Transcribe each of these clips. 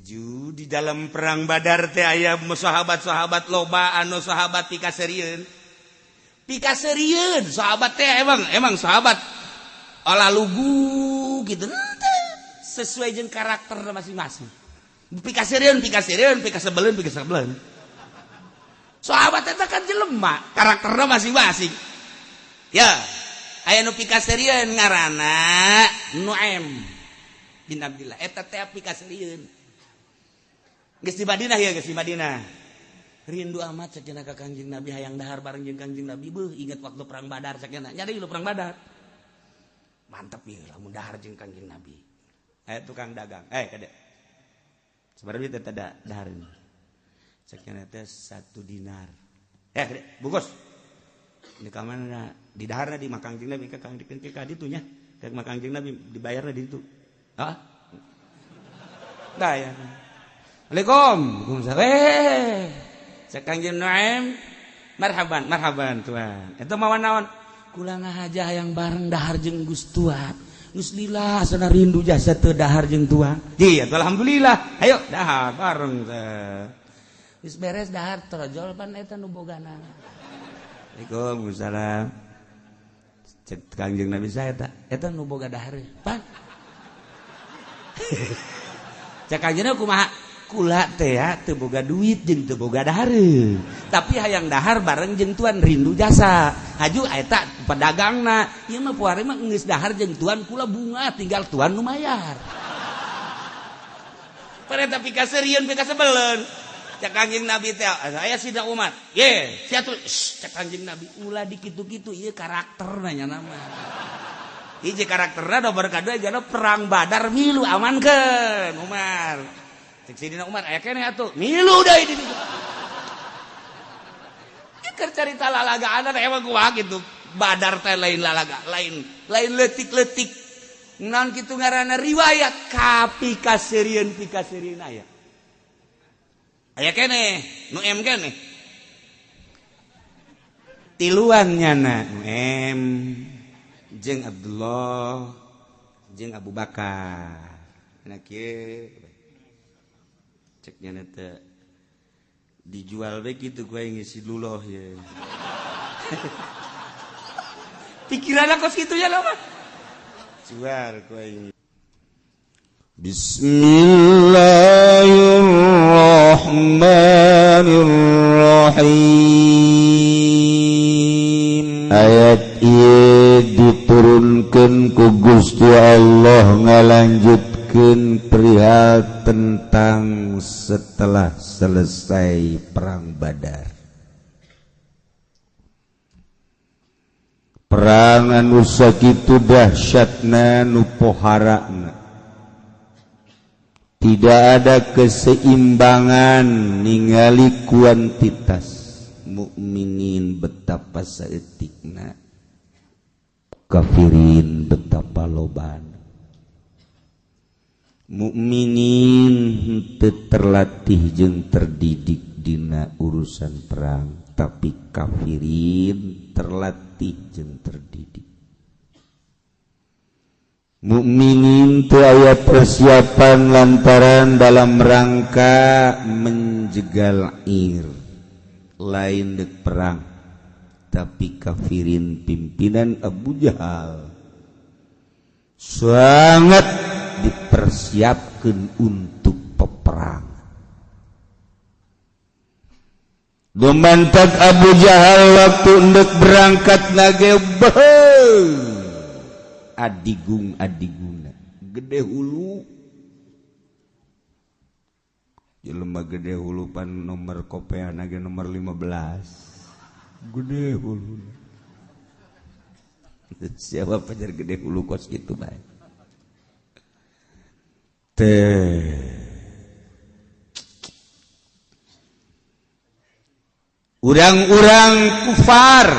Ju di dalam perang Badar teh aya sahabat-sahabat loba anu sahabat pikaseurieun. Pikaseurieun sahabat teh emang sahabat olah lugu gitu sesuai jeung karakter masing-masing. Pikaseurieun pikaseurieun pikasebeleun pikasebeleun. Sahabat eta kan jelema karakterna masing-masing. Ya, aya nu pikaseurieun ngaranna Nuaim bin Abdillah eta teh pikaseurieun. Geus di Madinah ya, geus di Madinah. Rindu amat cenah ka Kangjeng Nabi hayang dahar bareng jeung Kangjeng Nabi beuh inget waktu perang Badar cenah. Nyari lu perang Badar. Mantep ieu lamun dahar jeung Kangjeng Nabi. Aya tukang dagang. Kade. Sabaraha duit eta dahar ini? Cenah teh 1 dinar. Kade, bungkus. Di kamana di daharna di makam Kangjeng Nabi ka Kangjeng ka ditu nya. Ka makam Kangjeng Nabi dibayarna di ditu. Hah? Bayar. Assalamualaikum. Waalaikumsalam. Cek Kangjeng Nuaim, marhaban, marhaban tuan. Eta mawa naon? Kula ngahaja hayang bareng dahar jeung Gus Tuan. Geus lila sana rindu jasa teu dahar jeung tuan. Ji, atuh alhamdulillah. Ayo dahar bareng teh. Geus beres dahar torojol pan eta nu bogana. Waalaikumsalam. Cek Kangjeng Nabi saya eta, eta nu boga dahar. Pan. Cek Kangjeng kumaha? Kula teh ya teu boga duit jeung teu boga dahareun. Tapi hayang dahar bareng jeung tuan rindu jasa. Haju eta pedagangna, ieu mah puari mah geus dahar jeung tuan kula bunga tinggal tuan nu mayar. Pareta pikaseurieun pikasebeleun. Cek Kangjeng Nabi teh aya Sidna Umar. Ye, sia tuh cek Kangjeng Nabi ulah dikitu-kitu ieu karakterna nya nama. Hiji karakterna nomor kadua jana perang Badar milu amankeun Umar. Cek Sidina Umar aya keneh atuh milu deui di ditu. Keur carita lalagaana emang kumaha kitu. Badar teh lain lalaga, lain lain leutik-leutik. Naon kitu ngaranna riwayat kapikaseurieun pikaseurieun aya. Aya keneh nu M keneh. Tiluan nyana nu M jeung Abdullah jeung Abu Bakar. Nah kieu ceknya nete dijual bae gitu gue ngisi luloh ya. Pikiran aku segitu ya lama. Jual gue ini. Bismillahirrahmanirrahim. Ayat ieu diturunkeun ku Gusti Allah ngalanjutkeun perihal tentang setelah selesai perang Badar. Perang anu sakitu dahsyatna nu poharana. Tidak ada keseimbangan ningali kuantitas mukminin betapa saeutikna, kafirin betapa lobana. Mukminin henteu terlatih jeung terdidik dina urusan perang, tapi kafirin terlatih jeung terdidik. Mukminin teu aya persiapan lantaran dalam rangka menjegal ir, lain dek perang, tapi kafirin pimpinan Abu Jahal sangat dipersiapkan untuk peperangan. Dumantak Abu Jahal waktu endek berangkat nage adigung adiguna gede hulu jelema gede hulu pan nomor kopean nage nomor 15 gede hulu. Siapa pajar gede hulu kos gitu bae teh. Urang-urang kufar,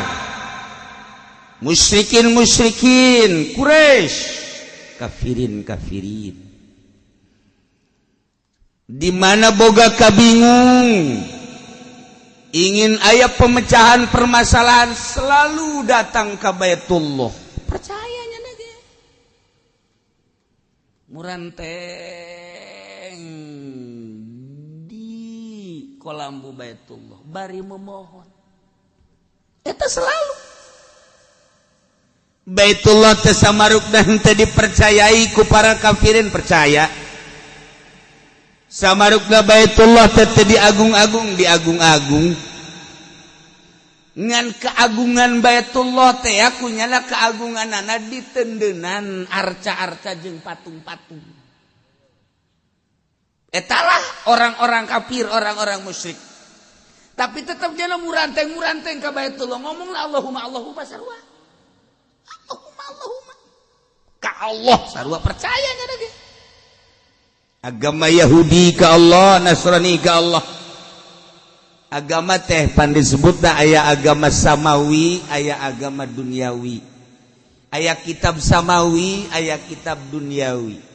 musyrikin-musyrikin Quraisy, kafirin-kafirin, di mana boga kabingung ingin aya pemecahan permasalahan selalu datang ke Baitullah. Percayanya lagi muranteng Muranteng di kolambu Baitullah bari memohon. Eta selalu Baitullah teh samarukna henteu dipercayai ku para kafirin, percaya. Samarukna Baitullah teh teu diagung-agung, diagung-agung. Ngan keagungan Baitullah teh aku nyala keagunganana ditendenan arca-arca jeung patung-patung. Etalah orang-orang kafir, orang-orang musyrik. Tapi tetap jana muranteng-muranteng ka Baitullah, ngomonglah Allahumma Allahumma sarua. Allahumma Allahumma. Ka Allah sarua percaya nya ge. Agama Yahudi ke Allah, Nasrani ke Allah. Agama teh pan disebutna aya agama samawi, aya agama duniawi. Aya kitab samawi, aya kitab duniawi.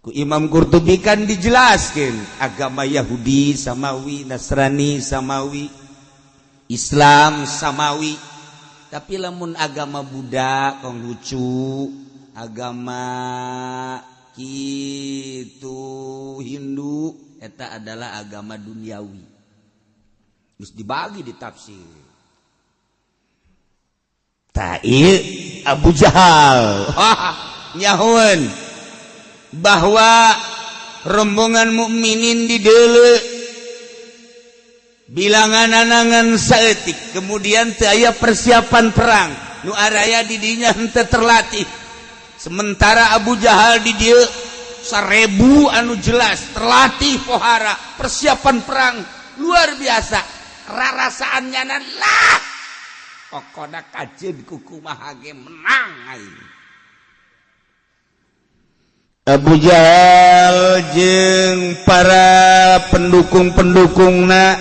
Ku Imam Qurtubi kan dijelaskan agama Yahudi samawi, Nasrani samawi, Islam samawi. Tapi lamun agama Buddha, Konghucu, agama kitu Hindu, eta adalah agama duniawi. Terus dibagi di tafsir. Tah ieu Abu Jahal. Wah, nyahoeun bahwa rombongan mukminin di deuleu bilangan anangan saeutik, kemudian teu aya persiapan perang, nu araya di dinya henteu terlatih, sementara Abu Jahal di dieu 1000 anu jelas terlatih pohara persiapan perang luar biasa. Rarasaan nyana lah pokokna kajeun kukumaha ge menang aing. Abu Jahal jeung para pendukung-pendukungna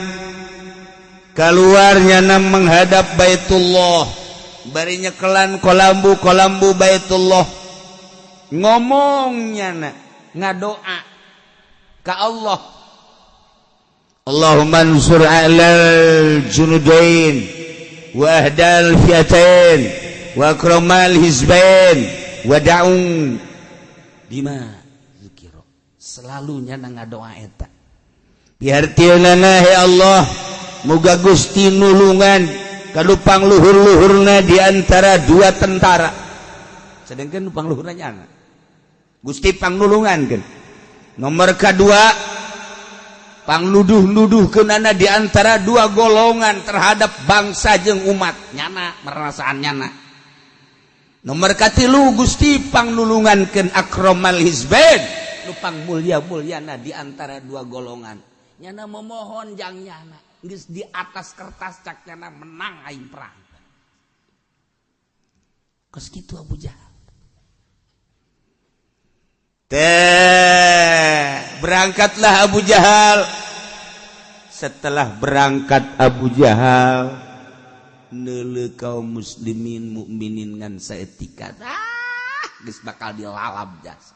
keluarnya na menghadap Baitullah, bari nyekelan kolambu-kolambu Baitullah, ngomongnya na ngadoa ka Allah, Allahumma ansur alal junudain wa ahdal fiatain wa akramal hizbain wa da'un bima zikiro. Selalunya na ngadoa eta. Pihartieunana, he Allah, muga Gusti nulungan ka nu pangluhur-luhurna di antara dua tentara, sedangkan nu pangluhurna nyana. Gusti pangnulungan kan nomor kedua, pangluduh-luduhkeunana di antara dua golongan terhadap bangsa jeung umat. Nyana merasaan nyana. Nomor katilu, Gusti pangnulungankeun akromal hizbain, nu pangmulia-muliana di antara dua golongan. Nyana memohon jang nyana geus di atas kertas, cak nyana menang aing perang. Kos kitu Abu Jahal. Teh berangkatlah Abu Jahal. Setelah berangkat Abu Jahal neule kaum muslimin mukminin ngan saetika, ah geus bakal dilalap jasa.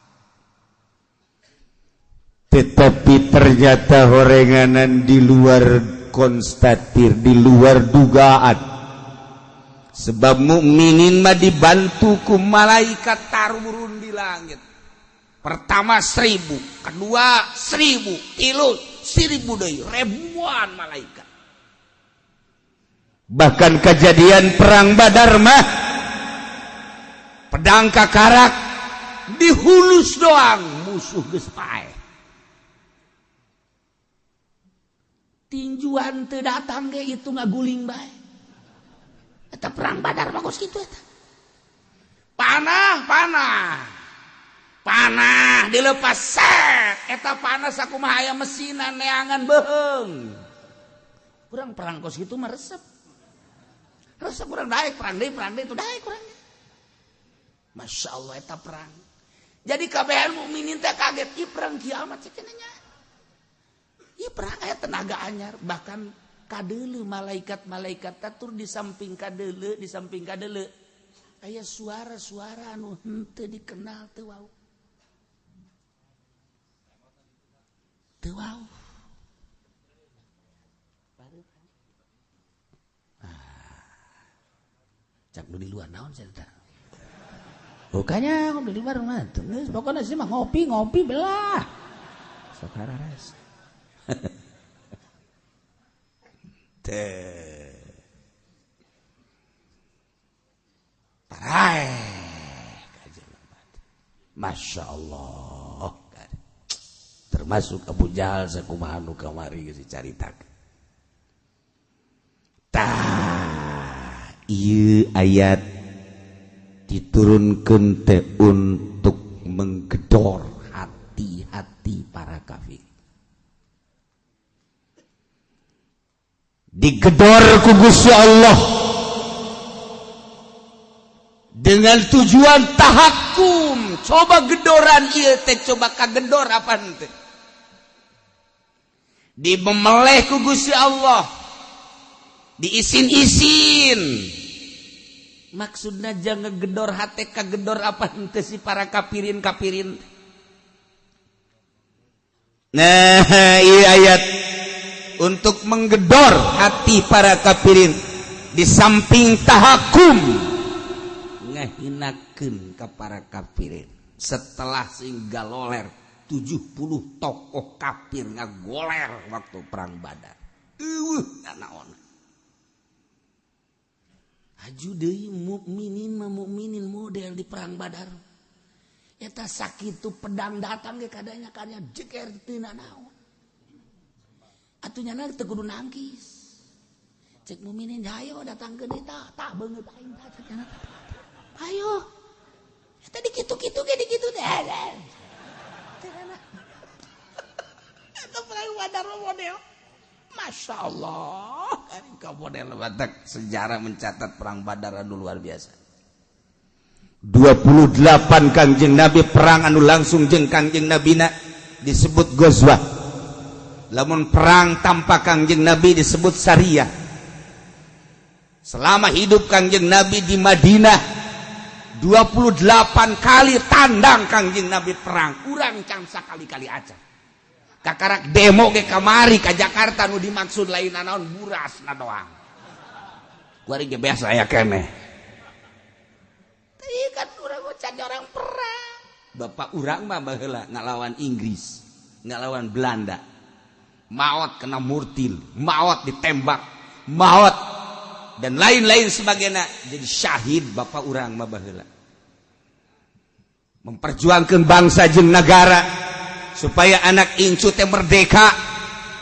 Tetapi ternyata horenganan di luar konstatir, di luar dugaan, sebab mukminin mah dibantu ku malaikat turun di langit. Pertama 1000, kedua 1000, tilu 1000 deui, ribuan malaikat. Bahkan kejadian perang Badar mah pedang kakarak dihulus doang musuh geus paeh. Tinjuan teu datang ge itu ngaguling bae. Eta perang Badar bagus kitu eta. Panah, panah. Panah dilepas set. Eta panah sakumaha aya mesinan neangan beuheung. Kurang perang kos kitu mah resep. Resep kurang daek perang deui itu daek kurang. Masya Allah eta perang. Jadi kabehan mukminin teh kaget, ih perang kiamat cenah nya. Ih perang aya tenaga anyar, bahkan kadeuleu malaikat-malaikat tatur di samping kadeuleu, di samping kadeuleu. Aya suara-suara anu henteu dikenal teu wau. Teu wau. Cak nu di luar naon cerita. Bukannya ngopi di warung mah tuh. Geus pokona sih mah ngopi-ngopi belah. Sok hararas. Teh. Paraeh ka jelema. Masya Allah. Termasuk Abu Jahal sakumaha nu kamari geus dicaritakeun. Tah, ieu ayat diturunkan teh untuk menggedor hati-hati para kafir. Digedor ku Gusti Allah dengan tujuan tahakum. Coba gedoran ieu teh, coba kagedor apa teh? Dimemeleh ku Gusti Allah, diisin-isin. Maksudnya jangan gedor hati kagedor apa henteu si para kafirin-kafirin. Nah, ieu ayat untuk menggedor hati para kafirin di samping tahakum ngahinakeun ka para kafirin. Setelah sing galoler 70 tokoh kafir ngagoler waktu perang Badar. Eueuh naon. Aju deui mukminin mah mukminin model di perang Badar. Eta sakitu pedang datang ge kadanya kanya jeger teu nanaon. Atuh nyana teu kudu nangkis. Cek mukminin hayo datang ke deui tah, tah beungeut aing tah cek nyana. Ayo. Eta dikitu-kitu ge dikitu teh. Teu nana. Eta perang Badar model. Masya Allah, kan model batak sejarah mencatat perang Badar anu luar biasa. 28 Kangjeng Nabi perang anu langsung jeung Kangjeng Nabina disebut Ghazwah. Lamun perang tanpa Kangjeng Nabi disebut Sariyah. Selama hidup Kangjeng Nabi di Madinah 28 kali tandang Kangjeng Nabi perang, kurang can sakali-kali aja. Kakarak demo ke kamari ke Jakarta nu dimaksud lain naon buras na doang. Kuari ge biasa aya keneh. Teu kan urang can orang perang. Bapak urang mah baheula ngalawan Inggris, ngalawan Belanda. Maot kena murtil, maot ditembak, maot dan lain-lain sebagainya. Jadi syahid bapak urang mah baheula. Memperjuangkan bangsa jeung negara supaya anak incu teh merdeka.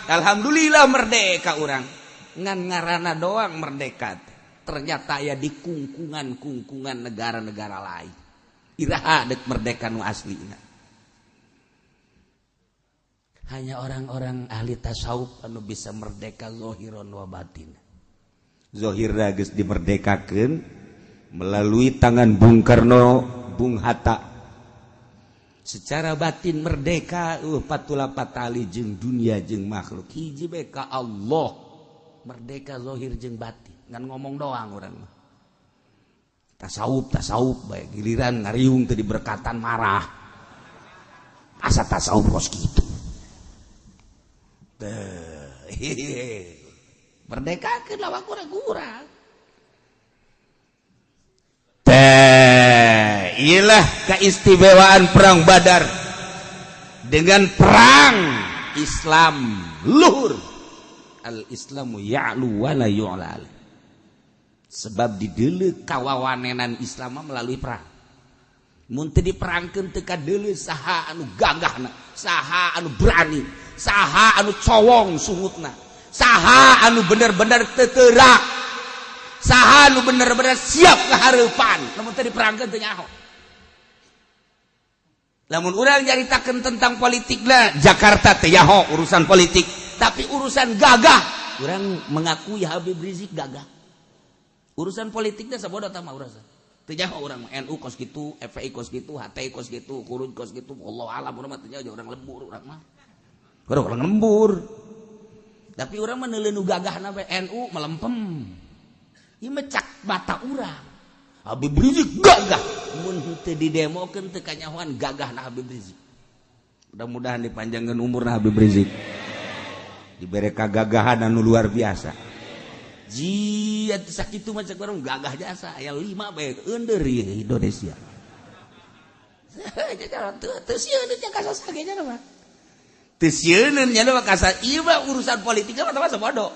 Alhamdulillah merdeka urang. Ngan ngaranna doang merdeka. Ternyata ya di kungkungan-kungkungan negara-negara lain. Iraha dek merdeka nu aslina. Hanya orang-orang ahli tasawuf anu bisa merdeka zohiron wa batin. Zohirna geus dimerdekakeun melalui tangan Bung Karno, Bung Hatta. Secara batin merdeka, patula patali jeung dunia jeung makhluk. Hiji bae ka Allah. Merdeka zohir jeung batin. Ngan ngomong doang urang mah. Tasawuf tasawuf bae giliran ngariung teu diberkatan marah. Asa tasawuf kos kitu. Teh. Merdekakeun lawan kurang-kurang. Teh, iyalah keistimewaan perang Badar dengan perang Islam luhur. Al-Islamu ya'lu wa la yu'la. Sebab dideuleu kawawanenan Islam melalui perang. Mun teu diperangkeun teu kadeuleu saha anu gagahna, saha anu berani, saha anu cowong sungutna, saha anu bener-bener teu saha anu bener-bener siap ke hareupan. Lamun teu diperangkeun teu nyaho. Lamun urang nyaritakeun tentang politikna Jakarta teu nyaho urusan politik, tapi urusan gagah urang mengakui Habib Rizik gagah. Urusan politiknya sabodo tah mah urusan. Teu nyaho urang NU kos kitu, FPI kos kitu, HTI kos kitu, Khuruj kos kitu, wallahu alam urang mah teu nyaho urang lembur urang mah. Urang lembur. Tapi urang mah neuleuh nu gagahna bae NU melempem. Ieu mah cak mata urang. Habib Rizik gagah. Mun henteu didemokeun teu kanyahoan gagahna Habib Rizik. Mudah-mudahan dipanjangkeun umurna Habib Rizik. Dibere kagagahan anu luar biasa. Ji atuh sakitu mah cek urang gagah jasa aya 5 bae eundeur ieu Indonesia. Teu sieun teh kasasa ge nya mah. Teu sieun nya mah kasar ieu mah urusan politik mah masa bodoh.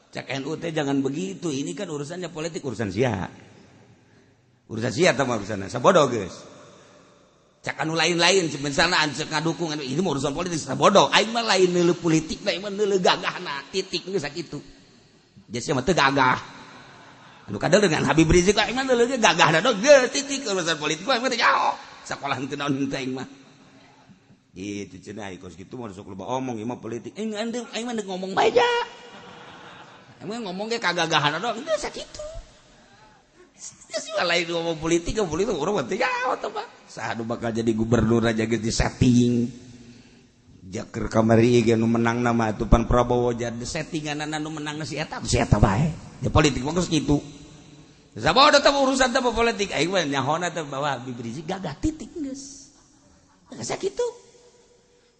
Cak NU teh jangan begitu, ini kan urusannya politik, urusan sia. Urusan sia tah mah urusanna sabodo geus. Cak anu lain-lain misalna cek ngadukung ini mah urusan politik sabodo. Aing mah lain neuleuh politik, aing mah neuleuh gagahna, titik geus sakitu. Jadi mah teu gagah. Anu kadal dengan Habib Rizik aing mah neuleuh gagahna dong geus titik urusan politik aing mah teu nyaho. Sakolah henteu naon henteu aing mah. Gitu cenah kos kitu mah sok loba omong ieu mah politik. Aing mah ngomong bae ja. Emang ngomong ge kagagahan doang geus sakitu. Geus lain ngomong politik, politik urang mah teu nyaho teh Pak. Saha nu bakal jadi gubernur aja geus disetting. Jaker kamari ge nu menang nama atuh pan Prabowo jadi settinganana nu menang si eta, si eta bae. Ya politik mah geus kitu. Sabodo teh urusan teh politik aing mah nyahona teh bahwa Habib Rizik gagah titik geus. Geus sakitu.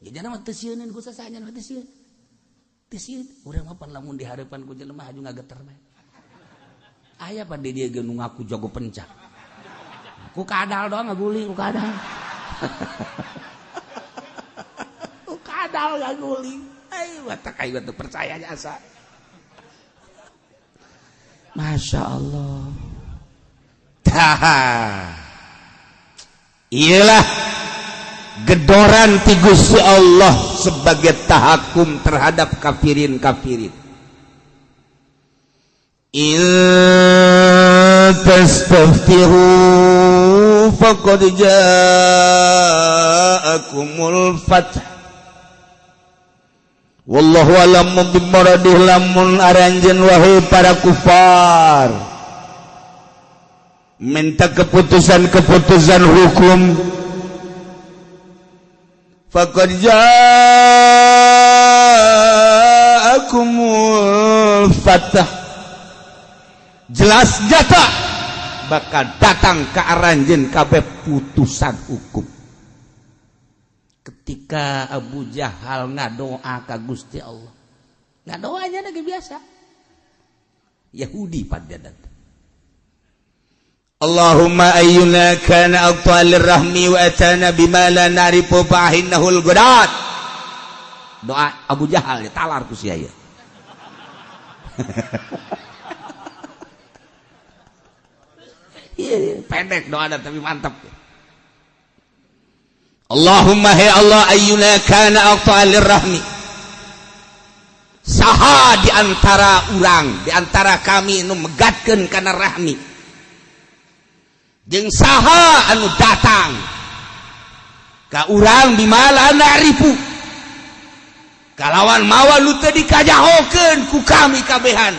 Jadi mah teu sieuneun ku sasanya mah teu sieun. Teu sieun urang mah pan lamun di hareupan ku jelema haju ngageter bae. Aya pan di dieu ge nu ngaku jago pencak. Ku kadal doang ngaguling ku kadal. Ku kadal ngaguling. Ayo batak aing teu percaya jasa. Masya Allah. Tah. Iyalah gedoran ti Gusti Allah sebagai tahakum terhadap kafirin-kafirin. In tastaftihu faqad ja'akumul fath. Wallahu a'lamu bimuradih lamun aranjeun wahai para kufar minta keputusan-keputusan hukum faqad ja'akumul fath, jelas nyata bakal datang ke aranjeun kabeh putusan hukum. Ketika Abu Jahal ngadoa ka Gusti Allah, ngadoanya lagi biasa Yahudi pada datang. Allahumma ayyuna kana aqtalir rahmi wa atana bima la na'rifu fa'innahul gudat. Doa Abu Jahal ya talar ku sia ieu. Iya, pendek doa tapi mantap. Allahumma hey Allah ayyuna kana aqtalir rahmi. Saha di antara urang, di antara kami nu megatkeun kana rahmi. Jeung saha anu datang ka urang bimala na'rifu. Kalawan mawa nu teu dikajahokeun ku kami kabehan.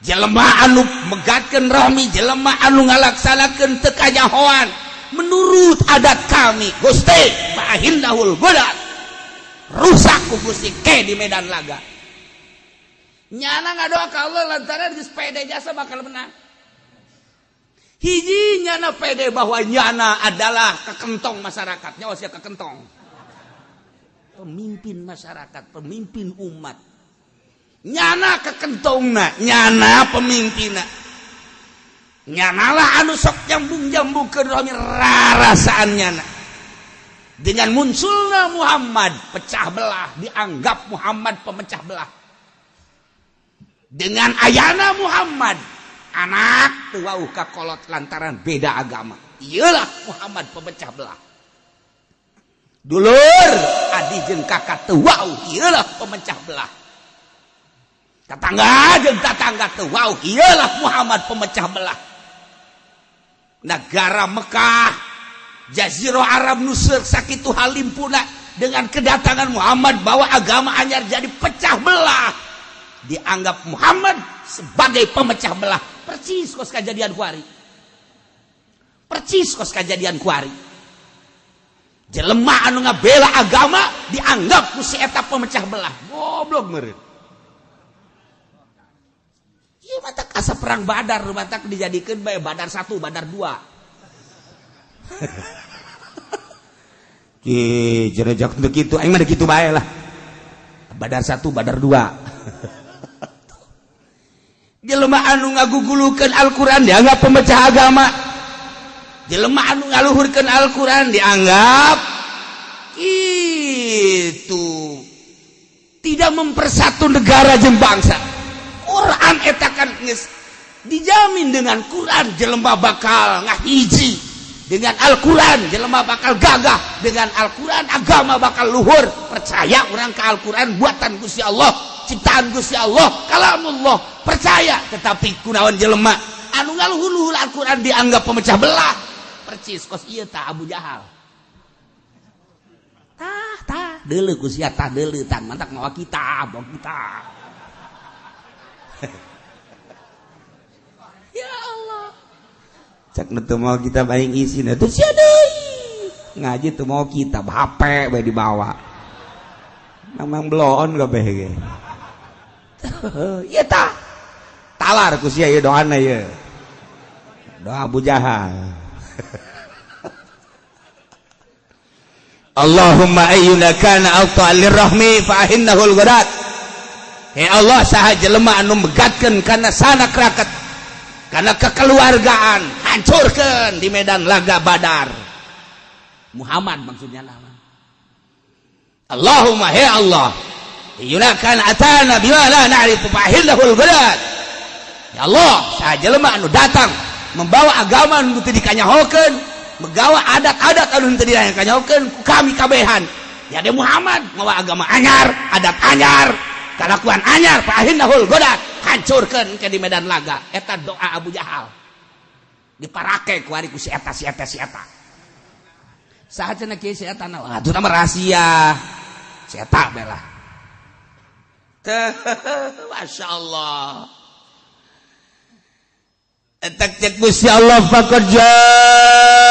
Jelema anu megatkeun rahmi, jelema anu ngalaksanakeun teu kajahoan menurut adat kami, Gusti fa'ahillahul gulat, rusak ku Gusti ke di medan laga. Nyana ngadoa ka Allah lantaran geus pede jasa bakal menang. Hiji nyana pede bahwa nyana adalah kekentong masyarakat, nyawa sia kekentong. Pemimpin masyarakat, pemimpin umat. Nyana kekentongna, nyana pemimpinna. Nyanalah anu sok jambung-jambungkeun romi rarasaan nyana. Dengan munculnya Muhammad pecah belah, dianggap Muhammad pemecah belah. Dengan ayana Muhammad anak teu wauh ka kolot lantaran beda agama. Iyalah Muhammad pemecah belah. Dulur adi jeung kakak teu wauh, iyalah pemecah belah. Tetangga jeung tetangga teu wauh, iyalah Muhammad pemecah belah. Negara Mekah, Jazirah Arab nuseur sakitu halimpuna dengan kedatangan Muhammad bawa agama anyar jadi pecah belah. Dianggap Muhammad sebagai pemecah belah. Percis kos kejadian kuari. Percis kos kejadian kuari. Jelema anu ngabela agama dianggap ku si eta pemecah belah. Goblok meureun. Ieu mah asa perang Badar, matak dijadikeun bae Badar 1, Badar 2. Ki jerejak teu kitu, aing mah kitu bae lah. Badar 1, Badar 2. Jelema anu ngagugulukeun Al-Qur'an dianggap pemecah agama. Jelema anu ngaluhurkeun Al-Qur'an dianggap itu tidak mempersatu negara jeung bangsa. Quran eta kan geus dijamin, dengan Quran jelema bakal ngahiji, dengan Al-Quran jelema bakal gagah, dengan Al-Quran agama bakal luhur. Percaya urang ke Al-Quran, buatan Gusti Allah, ciptaan Gusti Allah, kalamullah, percaya. Tetapi kunaon jelema anu ngaluhur-luhur Al-Quran dianggap pemecah belah? Percis kos ieu tah, Abu Jahal. Tah, tah, deuleu ku sia, tah, deuleu, tah, mantak mawa kitab, mawa kitab. Ya Allah, cak nu teu mawa kitab aing isin atuh. Sia deui ngaji teu mawa kitab, HP bae dibawa, memang bloon kabeh ge. Ieu tah, talar ku sia ieu doana, ieu doa Abu Jahal. Allahumma ayyuna kana aqta lirrahmi fa ahinnahu al-ghadat. He Allah, saha jelema anu megatkeun kana sanak raket, kana kekeluargaan, hancurkeun di medan laga Badar. Muhammad maksudnya nama. Allahumma, he Allah, ayyuna kana atana bima la na'rifu fa ahinnahu al-ghadat. Ya Allah, saha jelema anu datang membawa agama anu teu dikanyahokeun, megawa adat-adat anu teu dikanyahokeun ku kami kabehan, ya de Muhammad mawa agama anyar, adat anyar, kalakuan anyar, fa ahinnahul ghadat, hancurkeun ke di medan laga. Eta doa Abu Jahal diparake ku ari ku si eta, si eta, si eta. Saha cenah kieu si eta? Na atuh mah rahasia, si eta belah. Masya Allah. Eta cek Gusti Allah, faqad ja'akumul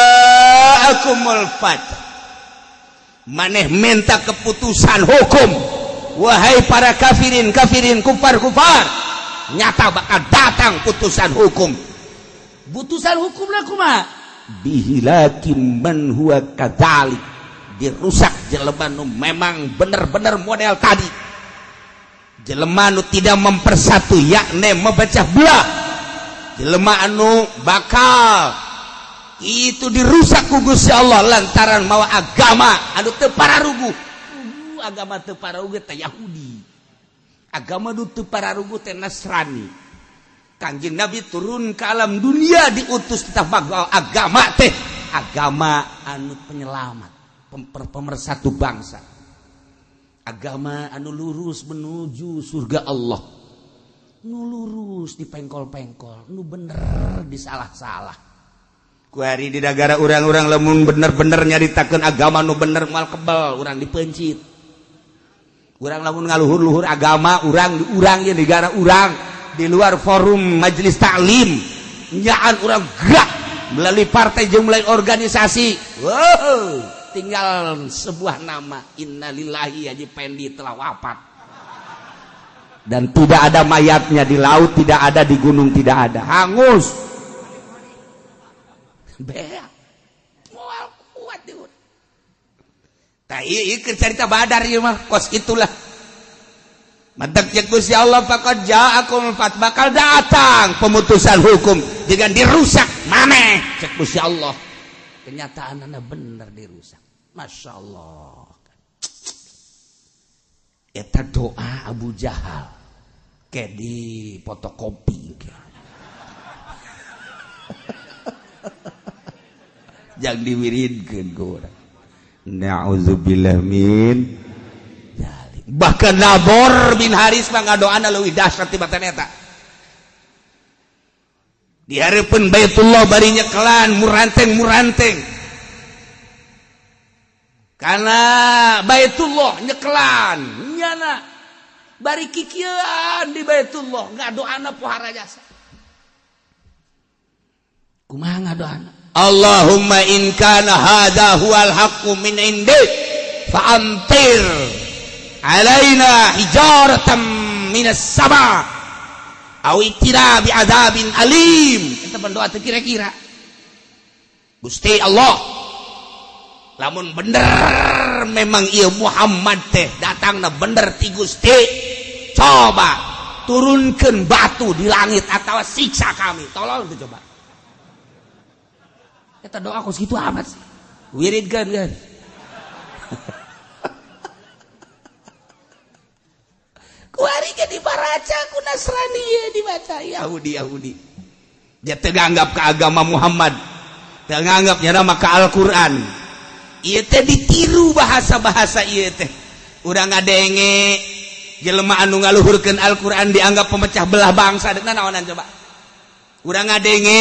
fath. Maneh minta keputusan hukum, wahai para kafirin, kafirin, kufar, kufar, nyata bakal datang putusan hukum. Putusan hukum lah kumaha? Bihilakim man huwa kadzalik, dirusak jelema nu memang bener-bener model tadi, jelema nu tidak mempersatu, yakni memecah belah, jelema anu bakal itu dirusak ku Gusti Allah lantaran mawa agama anu teu pararuguh. Agama teu pararuguh teh Yahudi, agama nu teu pararuguh teh Nasrani. Kanjeng Nabi turun ke alam dunia diutus tetap agama teh agama anu penyelamat, pemersatu bangsa, agama anu lurus menuju surga Allah. Nu lurus dipengkol-pengkol, nu bener disalah-salah. Ku hari di negara urang-urang lamun bener-bener nyaritakeun agama nu bener moal kebel urang dipencit. Urang lamun ngaluhur-luhur agama urang di urang di negara urang, di luar forum majelis taklim, nyaan urang gerak melalui partai jeung melalui organisasi, wow, tinggal sebuah nama, innalillahi, Haji Pendi telah wafat, dan tidak ada mayatnya, di laut tidak ada, di gunung tidak ada, hangus beak, moal kuat di. Tah, ieu cerita Badar ieu mah kos itulah. Mantak cek Gusti Allah, faqad ja'akum fat, bakal datang pemutusan hukum dengan dirusak maneh, cek Gusti Allah. Kenyataanna bener dirusak. Masya Allah. Eta doa Abu Jahal kayak di fotokopi, jangan diwiridkeun ku urang. Na'udzubillah min. Bahkan Nabor bin Haris mah ngadoana leuwih dahsyat tibatan eta. Di hareupeun Baitullah bari nyekelan muranteng-muranteng. Karena Baitullah nyekelan nyana bari kikieuan di Baitullah ngadoana pohara jasa. Kumaha ngadoana? Allahumma in kana hadza huwal haqqu min indik fa amtir alaina hijaratan minas sama aw itina bi adzabin alim. Eta berdoa teu kira-kira. Gusti Allah, lamun bener memang ieu Muhammad teh datangna bener ti Gusti, coba turunkan batu di langit atau siksa kami. Tolong tuh coba. Eta doa kos kitu amat sih. Wiridkeun kan. Kuari ge dibaraca ku Nasrani ye dibaca Yahudi Yahudi. Dia teu nganggap ka agama Muhammad. Teu nganggap nya mah ka Al-Qur'an. Ieu teh ditiru bahasa-bahasa ieu teh. Urang ngadenge jelema anu ngaluhurkeun Al-Qur'an dianggap pemecah belah bangsa. Deuk naonan coba. Urang ngadenge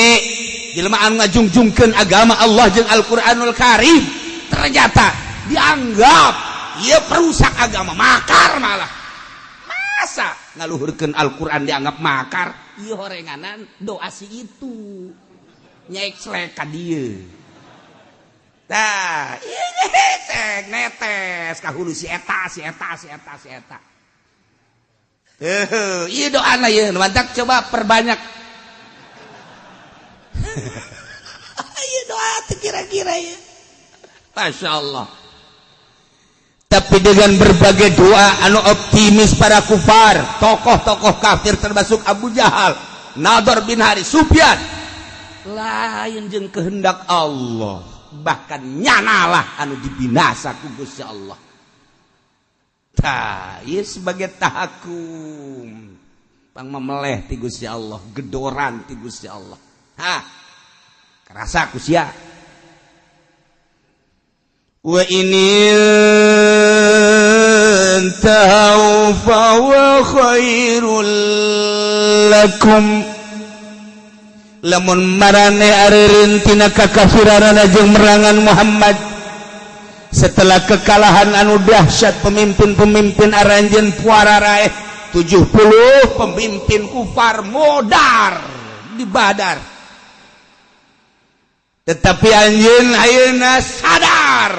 jelema anu ngajungjungkeun agama Allah jeung Al-Qur'anul Karim ternyata dianggap ieu perusak agama, makar malah. Masa ngaluhurkeun Al-Qur'an dianggap makar? Ieu horenganan doa si itu. Nyekslek ka dieu. Tah, ieu gesek netes ka hulu si eta, si eta, si eta, si eta. Heuh, ieu doana ieu, mantak coba perbanyak. Ieu doa teh kira-kira ieu. Masya Allah. Tapi dengan berbagai doa anu optimis para kufar, tokoh-tokoh kafir termasuk Abu Jahal, Nador bin Haris, Sufyan, lain jeung kehendak Allah, bahkan nyanalah anu dibinasa ku Gusti Allah. Tah, ieu sebagai tahakum, pang memeleh ti Gusti Allah, gedoran ti Gusti Allah. Hah, kerasa ku sia. Wa ini tahu fa khairul lakum. Lamun marane areureun tina kakafiranana jeung merangan Muhammad setelah kekalahan anu dahsyat pemimpin-pemimpin aranjeun puara raeh 70 pemimpin kufar modar di Badar. Tetapi anjeun ayeuna sadar,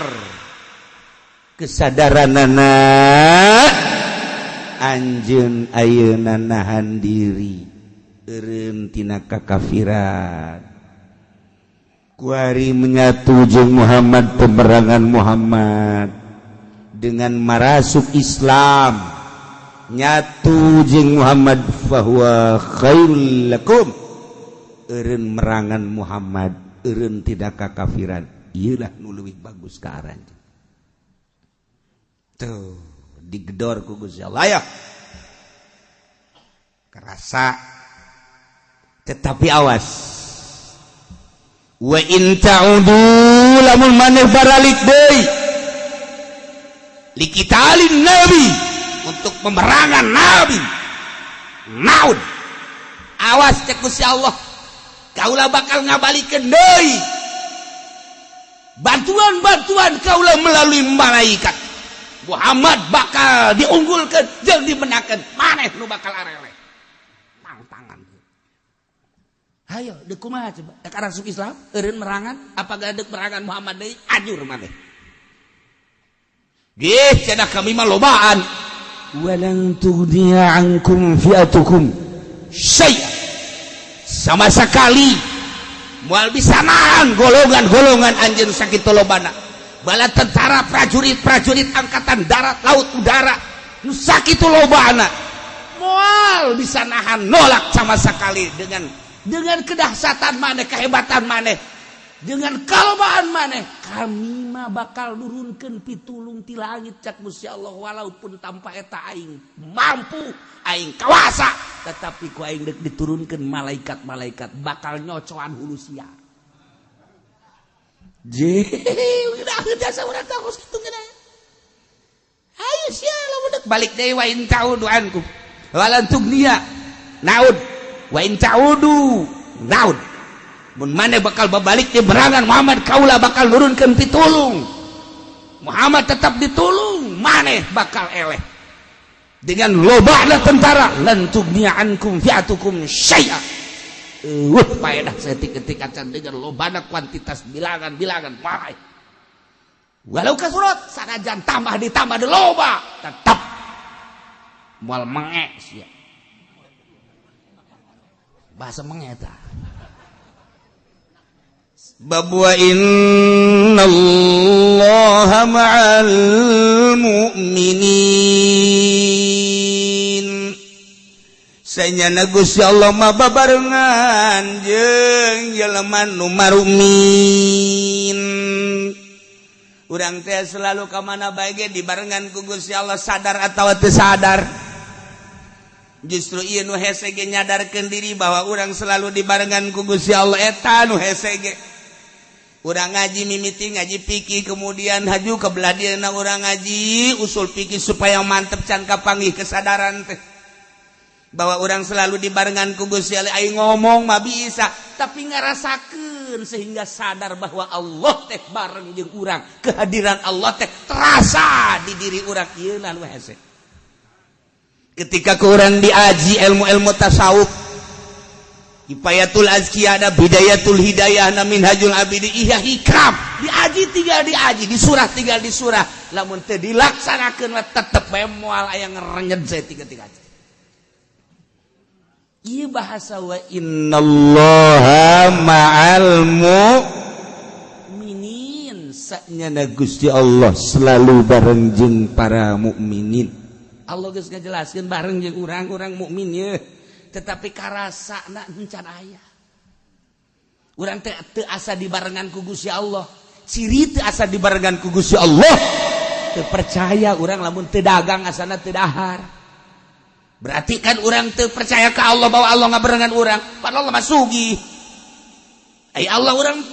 kesadaranana anjeun ayeuna nahan diri eureun tina kakafiran. Kuari menyatu jeung Muhammad, pemerangan Muhammad dengan marasuk Islam nyatu jeung Muhammad fahuwa khairul lakum. Eureun merangan Muhammad, eureun tidak kakafiran, ieulah nu leuwih bagus ka aranjeun. Tuh digedor ku Gusti Allah ya. Kerasa. Tetapi awas. Wa in ta'udu lamun maneh baralik deui liqitalin nabi, untuk pemerangan nabi. Naud. Awas cek Gusti Allah. Kaula bakal ngabalikeun deui bantuan-bantuan kaula melalui malaikat. Muhammad bakal diunggulkan jeung dimenangkeun, maneh nu bakal areleh. Tang-tangan. Hayo deuk kumaha coba? Dek arasuk Islam eureun merangan, apa deuk merangan Muhammad deui ajur maneh. Gih cenah kami mah lobaan. Walan tughniya ankum fi'atukum syai'a. Sama sekali moal bisa nahan golongan-golongan anjeun sakitu lobana. Bala tentara prajurit-prajurit angkatan darat, laut, udara nu sakitu lobana moal bisa nahan nolak sama sekali dengan kedahsyatan maneh, kehebatan maneh, dengan kalobaan maneh. Kami mah bakal nurunkeun pitulung ti langit cak Gusti Allah, walaupun tanpa eta aing mampu, aing kawasa, tetapi ku aing deuk diturunkeun malaikat-malaikat bakal nyocoan hulu sia. Je, udah biasa urang teh kos kitu geuna. Hayu sia lamun deuk balik deui wa in ta'udu ankum. Walan tugniya naud wa in ta'udu naud. Mun maneh bakal babalik di berangan Muhammad, kaula bakal nurunkeun pitulung. Muhammad tetap ditulung, maneh bakal eleh. Dengan lobana tentara lan tugniya ankum fi'atukum syai'a. Paedah saeutik-eutik acan dengan lobana kuantitas bilangan-bilangan wae. Walau kasurat sanajan tambah ditambah di loba tetap moal menge sia. Bahasa menge eta. Bab wa innallaha ma'al mu'minin. Sanyana Gusti Allah mah babarengan jeung jelema nu marumin. Urang teh selalu ka mana bae ge dibarengan ku Gusti Allah, sadar atawa teu sadar. Justru ieu nu hese ge nyadarkeun diri bahwa urang selalu dibarengan ku Gusti Allah, eta nu hese ge. Urang ngaji mimiti ngaji fikih, kemudian haju ke belah dieuna urang ngaji usul fikih supaya mantep can kapanggih kesadaran teh bahwa urang selalu dibarengan ku Gusti Allah. Aing ngomong mah bisa, tapi ngarasakeun sehingga sadar bahwa Allah teh bareng jeung urang, kehadiran Allah teh terasa di diri urang, ieu nu hese. Ketika ku urang diaji ilmu-ilmu tasawuf, Kifayatul Azkiya, ada Bidayatul Hidayah, na Minhajul Abidi, iya hikam diaji, tinggal diaji di surah, tinggal di surah, lamun teu dilaksanakeun mah tetep bae moal aya ngerenyed saeutik-eutik. Ieu bahasa wa innallaha ma'al mu'minin, sanyana Gusti Allah selalu bareng jeung para mukminin. Allah geus ngajelaskeun bareng jeung urang-urang mukmin ye, tetapi karasa na encan aya. Urang teh teu asa dibarengan ku Gusti Allah. Ciri teu asa dibarengan ku Gusti Allah, teu percaya urang lamun teu dagang asana teu dahar. Berarti kan urang teu percaya ka Allah bahwa Allah ngabarengan urang, padahal Allah mah sugih. Ai Allah, urang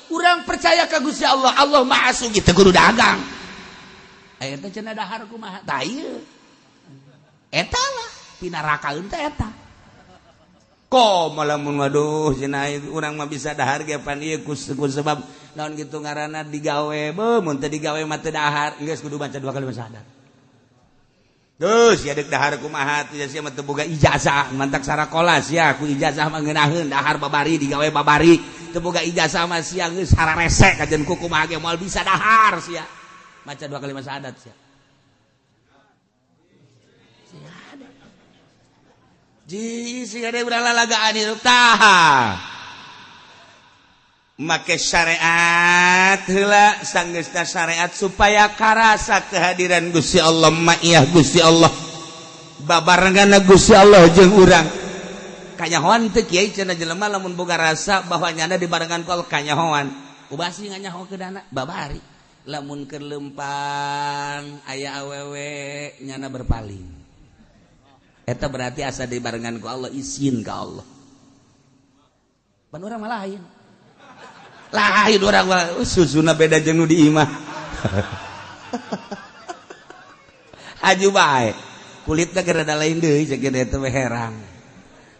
urang percaya ka Gusti Allah, Allah Maha sugih, teu kudu dagang. Aya teh cenah dahar kumaha? Tah ieu. Eta lah pinarakaeun teh eta. Komo lamun waduh cenah urang mah bisa dahar ge pan ieu ku sebab naon gitu ngaranna digawe, beuh mun teu digawe mah teu dahar, geus kudu baca dua kali syahadat. Duh, sia deuk dahar kumaha tuh, sia mah teu boga ijazah, mantak sarakola sia ku ijazah mah ngeunaheun dahar babari, digawe babari. Teu boga ijazah mah sia geus hararese kajen ku kumaha ge moal bisa dahar sia. Maca dua kali syahadat sia. Sia ada. Ji sia ada urang lalagaan hirup tah. Make syariat heula, sanggeusna syariat supaya karasa kehadiran Gusti Allah, ma'iyah Gusti Allah, babarengan Gusti Allah jeung urang. Kanyahoan teu kiai cenah jelema lamun boga rasa bahwa nyana dibarengan ku Allah kanyahoan? Ubasi nganyaho keudana babari lamun keur lempang aya awewe nyana berpaling, eta berarti asa dibarengan ku Allah, izin ka Allah. Pan urang mah lain, lain urang mah susuna beda jeung nu di imah. Haju bae kulitna keur rada lain deui, cek eta we herang.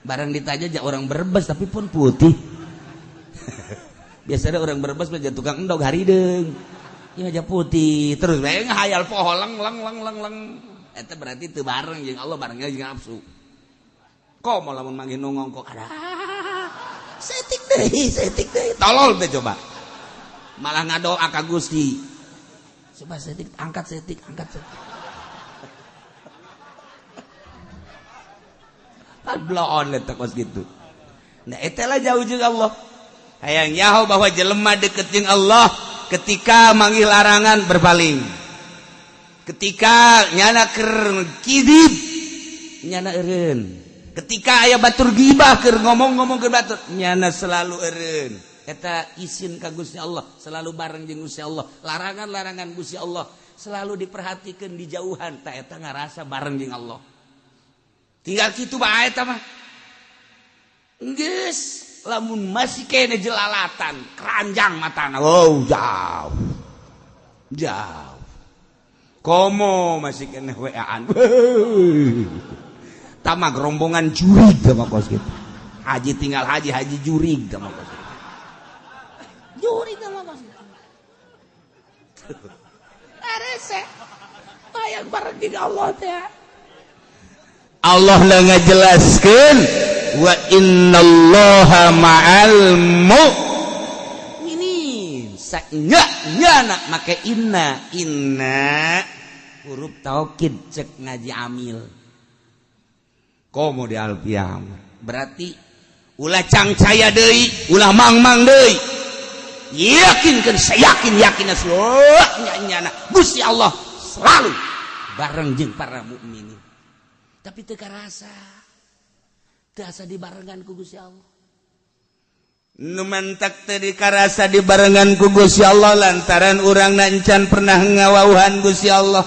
Barang ditanya ja orang Brebes tapi pun putih. Biasanya orang Brebes mah tukang endog harideung, ieu aja putih terus bae ngahayal poho leng leng leng leng leng. Eta berarti teu bareng jeung Allah, barengnya jeung nafsu. Komo lamun manggih nu ngongkok, ada setik deui, setik deui, tolol teh coba. Malah ngadoa ka Gusti. Coba setik, angkat setik, angkat setik. Pan bloon eta kos kitu. Nah eta lah jauh jeung Allah. Hayang nyaho bahwa jelema deket jeung Allah ketika manggih larangan berpaling. Ketika nyana keur kidib nyana eureun. Ketika aya batur gibah keur ngomong-ngomong ke batur nyana selalu eureun. Eta isin ka Gusti Allah, selalu bareng jeung Gusti Allah. Larangan-larangan Gusti Allah selalu diperhatikan di jauhan, ta eta ngarasa bareng jeung Allah. Tinggal kitu bae eta mah. Geus lamun masih kene jelalatan, keranjang matana. Wow, jauh. Jauh. Komo masih kene WA-an. Tama rombongan jurig sama kos gitu. Haji tinggal haji, haji jurig sama kos gitu. Jurig sama kos gitu. Arese. Hayang bareng jeung Allah teh. Allah lah ngajelaskeun wa innallaha ma'al mu'minin. Saknya nyana make inna, inna huruf taukid cek ngaji amil. Komo di alfiah berarti ulah cangcaya deui, ulah mang-mang deui. Yakinkeun, sayakin yakinna nyana Gusti Allah selalu bareng jeung para mukminin. Tapi teu karasa. Teu asa dibarengan ku Gusti Allah. Nu mantak teu dikarasa dibarengan ku Gusti Allah lantaran urang encan pernah ngawauhan Gusti Allah.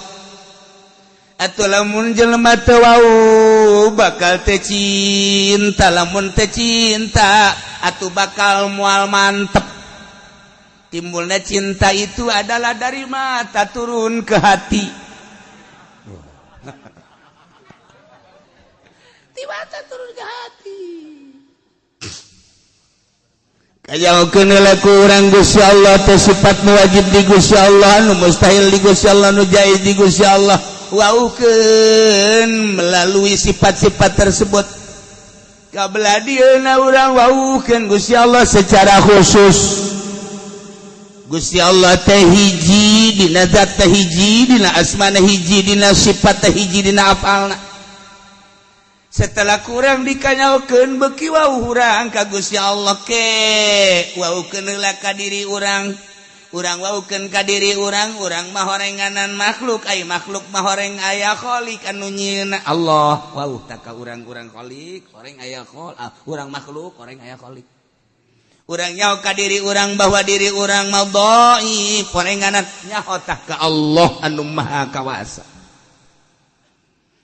Atuh lamun jelema teu wau bakal teu cinta, lamun teu cinta atuh bakal moal mantep. Timbulnya cinta itu adalah dari mata turun ke hati. Di mata turun ke hati. Kajaokeun heula ku urang Gusti Allah teh sifat nu wajib di Gusti Allah, nu mustahil di Gusti Allah, nu jaiz di Gusti Allah. Waukeun melalui sifat-sifat tersebut. Kabelah dieuna urang waukeun Gusti Allah secara khusus. Gusti Allah teh hiji dina zat teh hiji dina asmana hiji dina sifat teh hiji dina afalna. Setelah kurang dikanyaokeun beuki wau urang ka Gusti Allah ke waukeun heula ka diri urang, urang waukeun ka diri urang, urang mah horenganan makhluk, ai makhluk mah horeng aya khalik anu nyieunna Allah. Wau tah ka urang-urang khalik horeng aya khol, urang makhluk horeng aya khalik. Urang nyaho ka diri urang bahwa diri urang mah dhaif horenganan, nyaho tah ka Allah anu maha kawasa.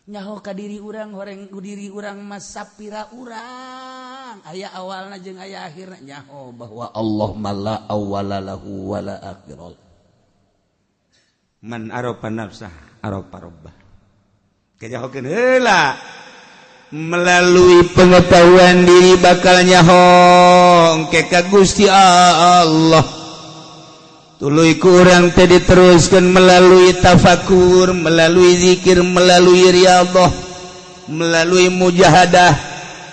Nyaho ka diri urang horeng diri urang mah sapira urang aya awalna jeung aya akhirna, nyaho bahwa Allah mala awwala lahu wala akhirah. Man arafa nafsah arafa rabbah. Kajahokeun heula melalui pengetahuan diri bakal nyaho engke ka Gusti Allah. Tuluy ku urang teh diteruskeun melalui tafakur, melalui zikir, melalui riyadhah, melalui mujahadah,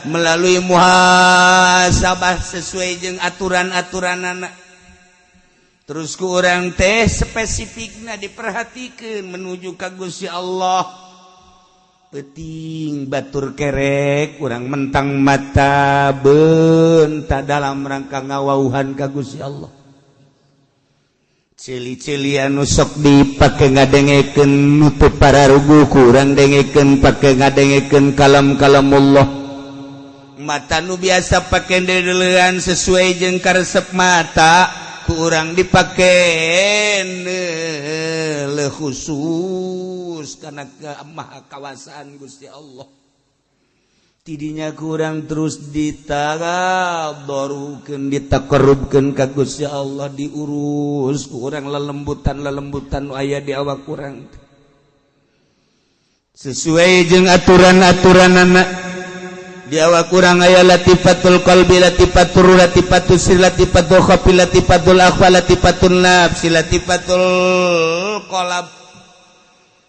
melalui muhasabah sesuai jeung aturan-aturanana. Terus ku urang teh spesifikna diperhatikeun menuju ka Gusti Allah. Peuting batur kerek urang mentang mata beunta dalam rangka ngawauhan ka Gusti Allah. Cili-cili anu sok dipake ngadengekeun nutup pararugu kurang dengekeun pake ngadengekeun kalam-kalam Allah. Mata nu biasa pake dedelean sesuai jeung karesep mata ku urang dipake le khusus karena kemahakawasaan Gusti Allah. Tidinya kurang terus ditadarukeun, ditakarrubkeun ka Gusti Allah, diurus ku urang lelembutan-lelembutan nu aya di awak urang sesuai jeung aturan-aturanana. Di awak urang aya latifatul qalbi, latifatul ruh, latifatul sir, latifatul khafi, latifatul akhfa, latifatul nafsi, latifatul qalb.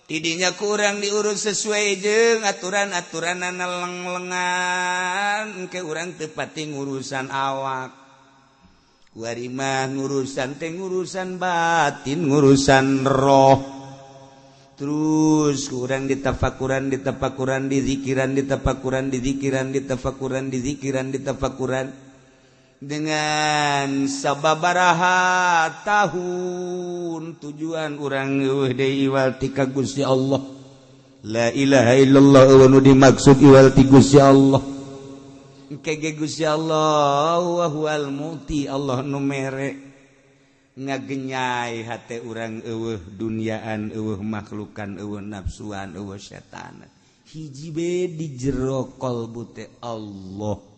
Tidinya kurang diurus sesuai jeung aturan-aturanana leng-lengan engke urang teu pati ngurusan awak. Kuari mah ngurusan teh ngurusan batin, ngurusan roh. Terus kurang ditafakuran, ditafakuran, dizikiran, ditafakuran, dizikiran, ditafakuran, dizikiran, ditafakuran dengan sababaraha tahun tujuan urang eueuh deui iwal ti ka Gusti Allah. La ilaha illallah eueuh nu dimaksud iwal ti Gusti Allah. Engke ge Gusti Allah wa huwal muti, Allah nu mere ngagenyai hate urang eueuh duniaan, eueuh makhlukan, eueuh nafsuan, eueuh setan. Hiji be di jero qalbu teh Allah.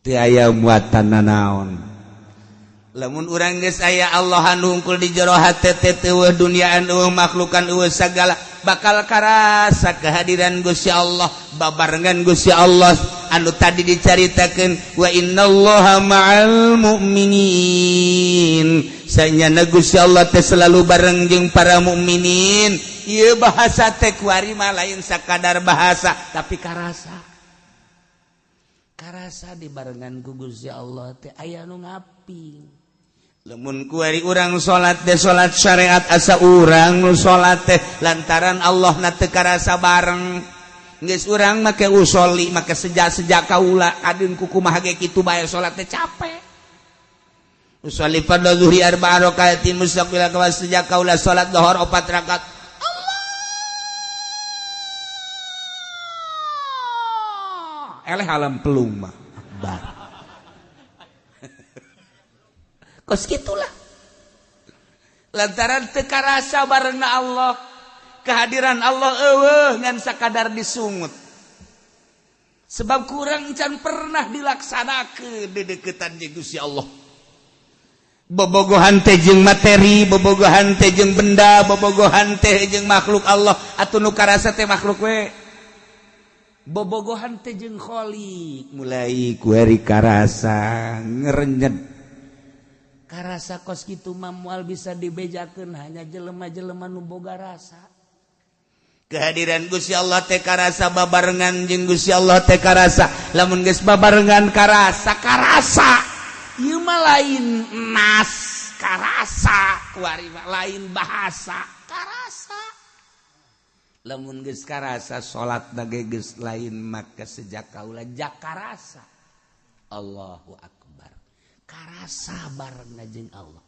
Teu aya muatan nanaon. Lamun urang geus aya Allah anu hungkul di jero hate teh eueuh duniaan, eueuh makhlukan, eueuh sagala, bakal karasa kehadiran Gusti Allah, babarengan Gusti Allah anu tadi dicaritakeun wa innallaha ma'al mu'minin. Sanyana Gusti Allah teh selalu bareng jeung para mukminin. Ieu bahasa teh kuari mah lain sakadar bahasa tapi karasa. Karasa dibarengan ku Gusti Allah teh aya nu ngaping. Lamun kuari urang salat teh salat syariat asa urang nu salat teh lantaran Allah na teu karasa bareng. Geus urang make usoli make sejak-sejak kaula kadeun kukumaha ge kitu bae salat teh capek. Usolli fardhu zuhri arba'a rakaatin mustaqbil kawas sejak kaula salat zuhur 4 rakaat. Allah. Eleh alam pelung mah akbar. Kos gitulah. Lantaran teu karasa barengna Allah, kehadiran Allah eueuh ngan sakadar disungut. Sebab kurang can pernah dilaksanakeun dedeukeutan jeung Gusti Allah. Bobogohan teh jeung materi, bobogohan teh jeung benda, bobogohan teh jeung makhluk Allah, atuh nu karasa teh makhluk we. Bobogohan teh jeung Khalik, mulai kuari karasa ngerenyet. Karasa kos kitu mah moal bisa dibejakeun hanya jelema-jelema nu boga rasa. Kehadiran Gusti Allah teh karasa babarengan jeung Gusti Allah teh karasa. Lamun geus babarengan karasa, karasa. Ieu mah lain nas karasa, kuari mah lain bahasa karasa. Lamun geus karasa salat ge geus lain maka sejak kaula jakarasa. Allahu akbar. Karasa bareng jeung Allah.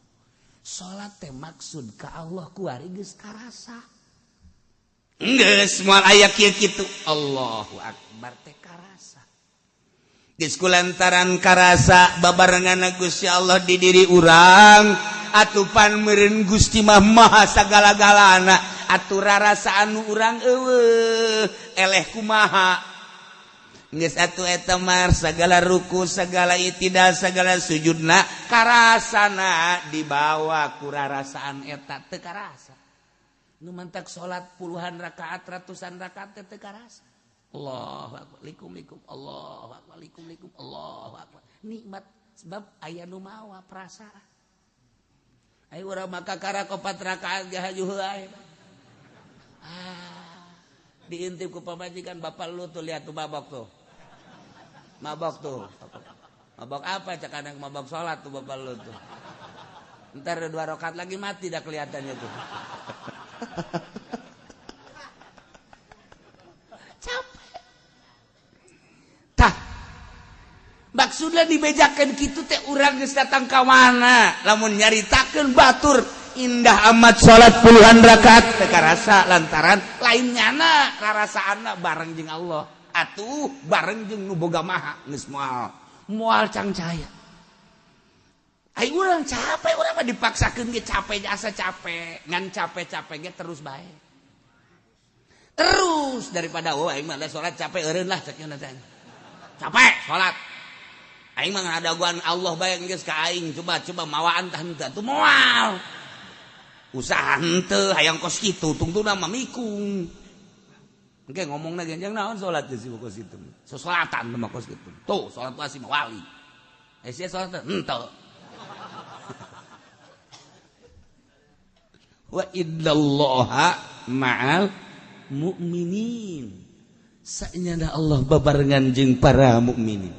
Salat teh maksud ka Allah kuari geus karasa. Geus moal aya kieu kitu. Allahu akbar teh karasa. Geus kulantaran karasa babarengan Gusti Allah di diri urang, atupan meureun Gusti mah maha sagala-galana, atuh rarasa anu urang eueuh eleh kumaha. Geus atuh eta mah sagala ruku, sagala itidal, sagala sujudna karasana dibawa ku rarasaan eta teu karasa. Nu mantak salat puluhan rakaat, ratusan rakaat teu karasa. Allahu akbar, likum likum, Allahu akbar, likum likum, Allahu akbar. Nikmat sebab aya nu mawa perasaan. Ayo urang maka karak opat rakaat ge hajuh ae. Ah, diintip ku pamajikan bapak lu tuh lihat tuh mabok tuh. Mabok tuh. Mabok apa cak anak mabok salat tuh bapak lu tuh. Ntar 2 rakaat lagi mati dah kelihatannya tuh. Capek. Tah. Maksudna dibejakeun kitu teh urang geus datang ka mana? Lamun nyaritakeun batur indah amat salat puluhan rakaat teu karasa lantaran lain nyana rarasaanna bareng jeung Allah. Atuh bareng jeung nu boga maha geus moal moal cangcaya. Ai urang capek, urang mah dipaksakeun ge capek asa capek, ngan capek-capek ge terus bae. Terus daripada oh aing mah salat capek eureun lah cek nya teh. Capek salat. Aing mah ngadaguan Allah bae geus ka aing, coba-coba mawaan tah henteu atuh moal. Usaha henteu hayang kos kitu tungtungna mah mikung. Engke ngomongna genjang naon salat geus kos kitu. Sasalatan mah kos kitu. Tuh salat pasti mah wali. Eh sia salat henteu. Wa innallaha ma'al mu'minin. Saenyana Allah babarengan jeung para mukminin.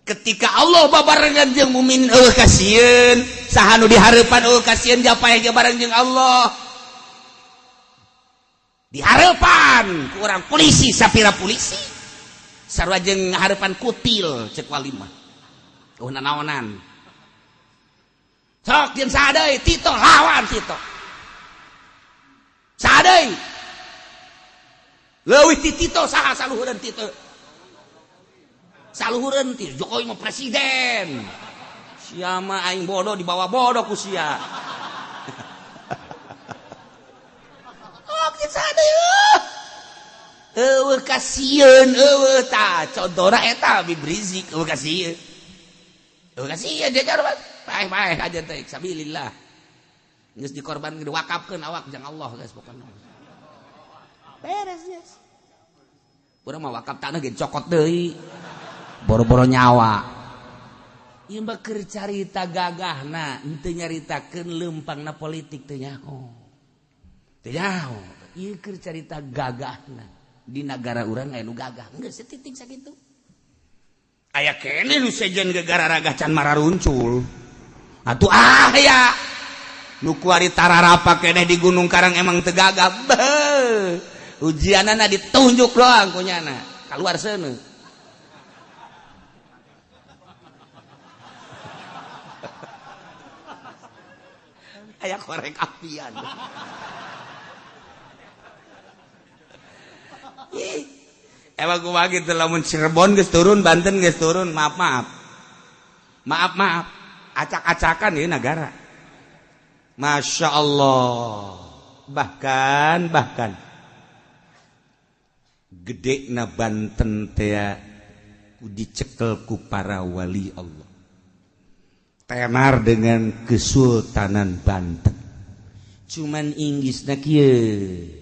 Ketika Allah babarengan jeung mukminin eueuh kasieun, saha nu dihareupan eueuh kasieun japaeh ge bareng jeung Allah. Dihareupan ku urang polisi sapira polisi. Sarua jeung ngahareupan kutil ceuk wali mah. Eueuh nanaonan. Sok jeung saha deui Tito lawan Tito. Saha deui? Leuwih ti Tito saha saluhureun Tito? Saluhureun ti Jokowi mah presiden. Sia mah aing bodoh dibawa bodoh ku sia. Oh, jeung saha deui? Eueuh kasieun eueuh tah contona eta Habib Rizik eueuh kasieun. Eueuh kasieun jajar paeh-paeh aja teh sabilillah. Geus dikorbankeun diwakafkeun awak jang Allah geus pokona. Beres geus. Urang mah wakaf tanah ge cokot deui. Boro-boro nyawa. Ieu mah keur carita gagahna, henteu nyaritakeun leumpangna politik teu nyaho. Teu nyaho. Ieu keur carita gagahna. Di nagara urang aya nu gagah. Geus setitik sakitu. Aya keneh nu sejen gegara ragah can mararuncul. Atuh ah ya nu kuari tararapa keneh di Gunung Karang emang teu gagah. Beuh. Ujianana ditunjuk doang ku nyana. Kaluar seuneu. Aya korek apian. Ih. Emang kumaha kitu lamun Cirebon geus turun, Banten geus turun, maaf maaf. Maaf maaf. Acak-acakan ieu nagara. Masya Allah. Bahkan gede na Banten teh dicekel ku para wali Allah. Tenar dengan Kesultanan Banten. Cuman Inggrisna kieu.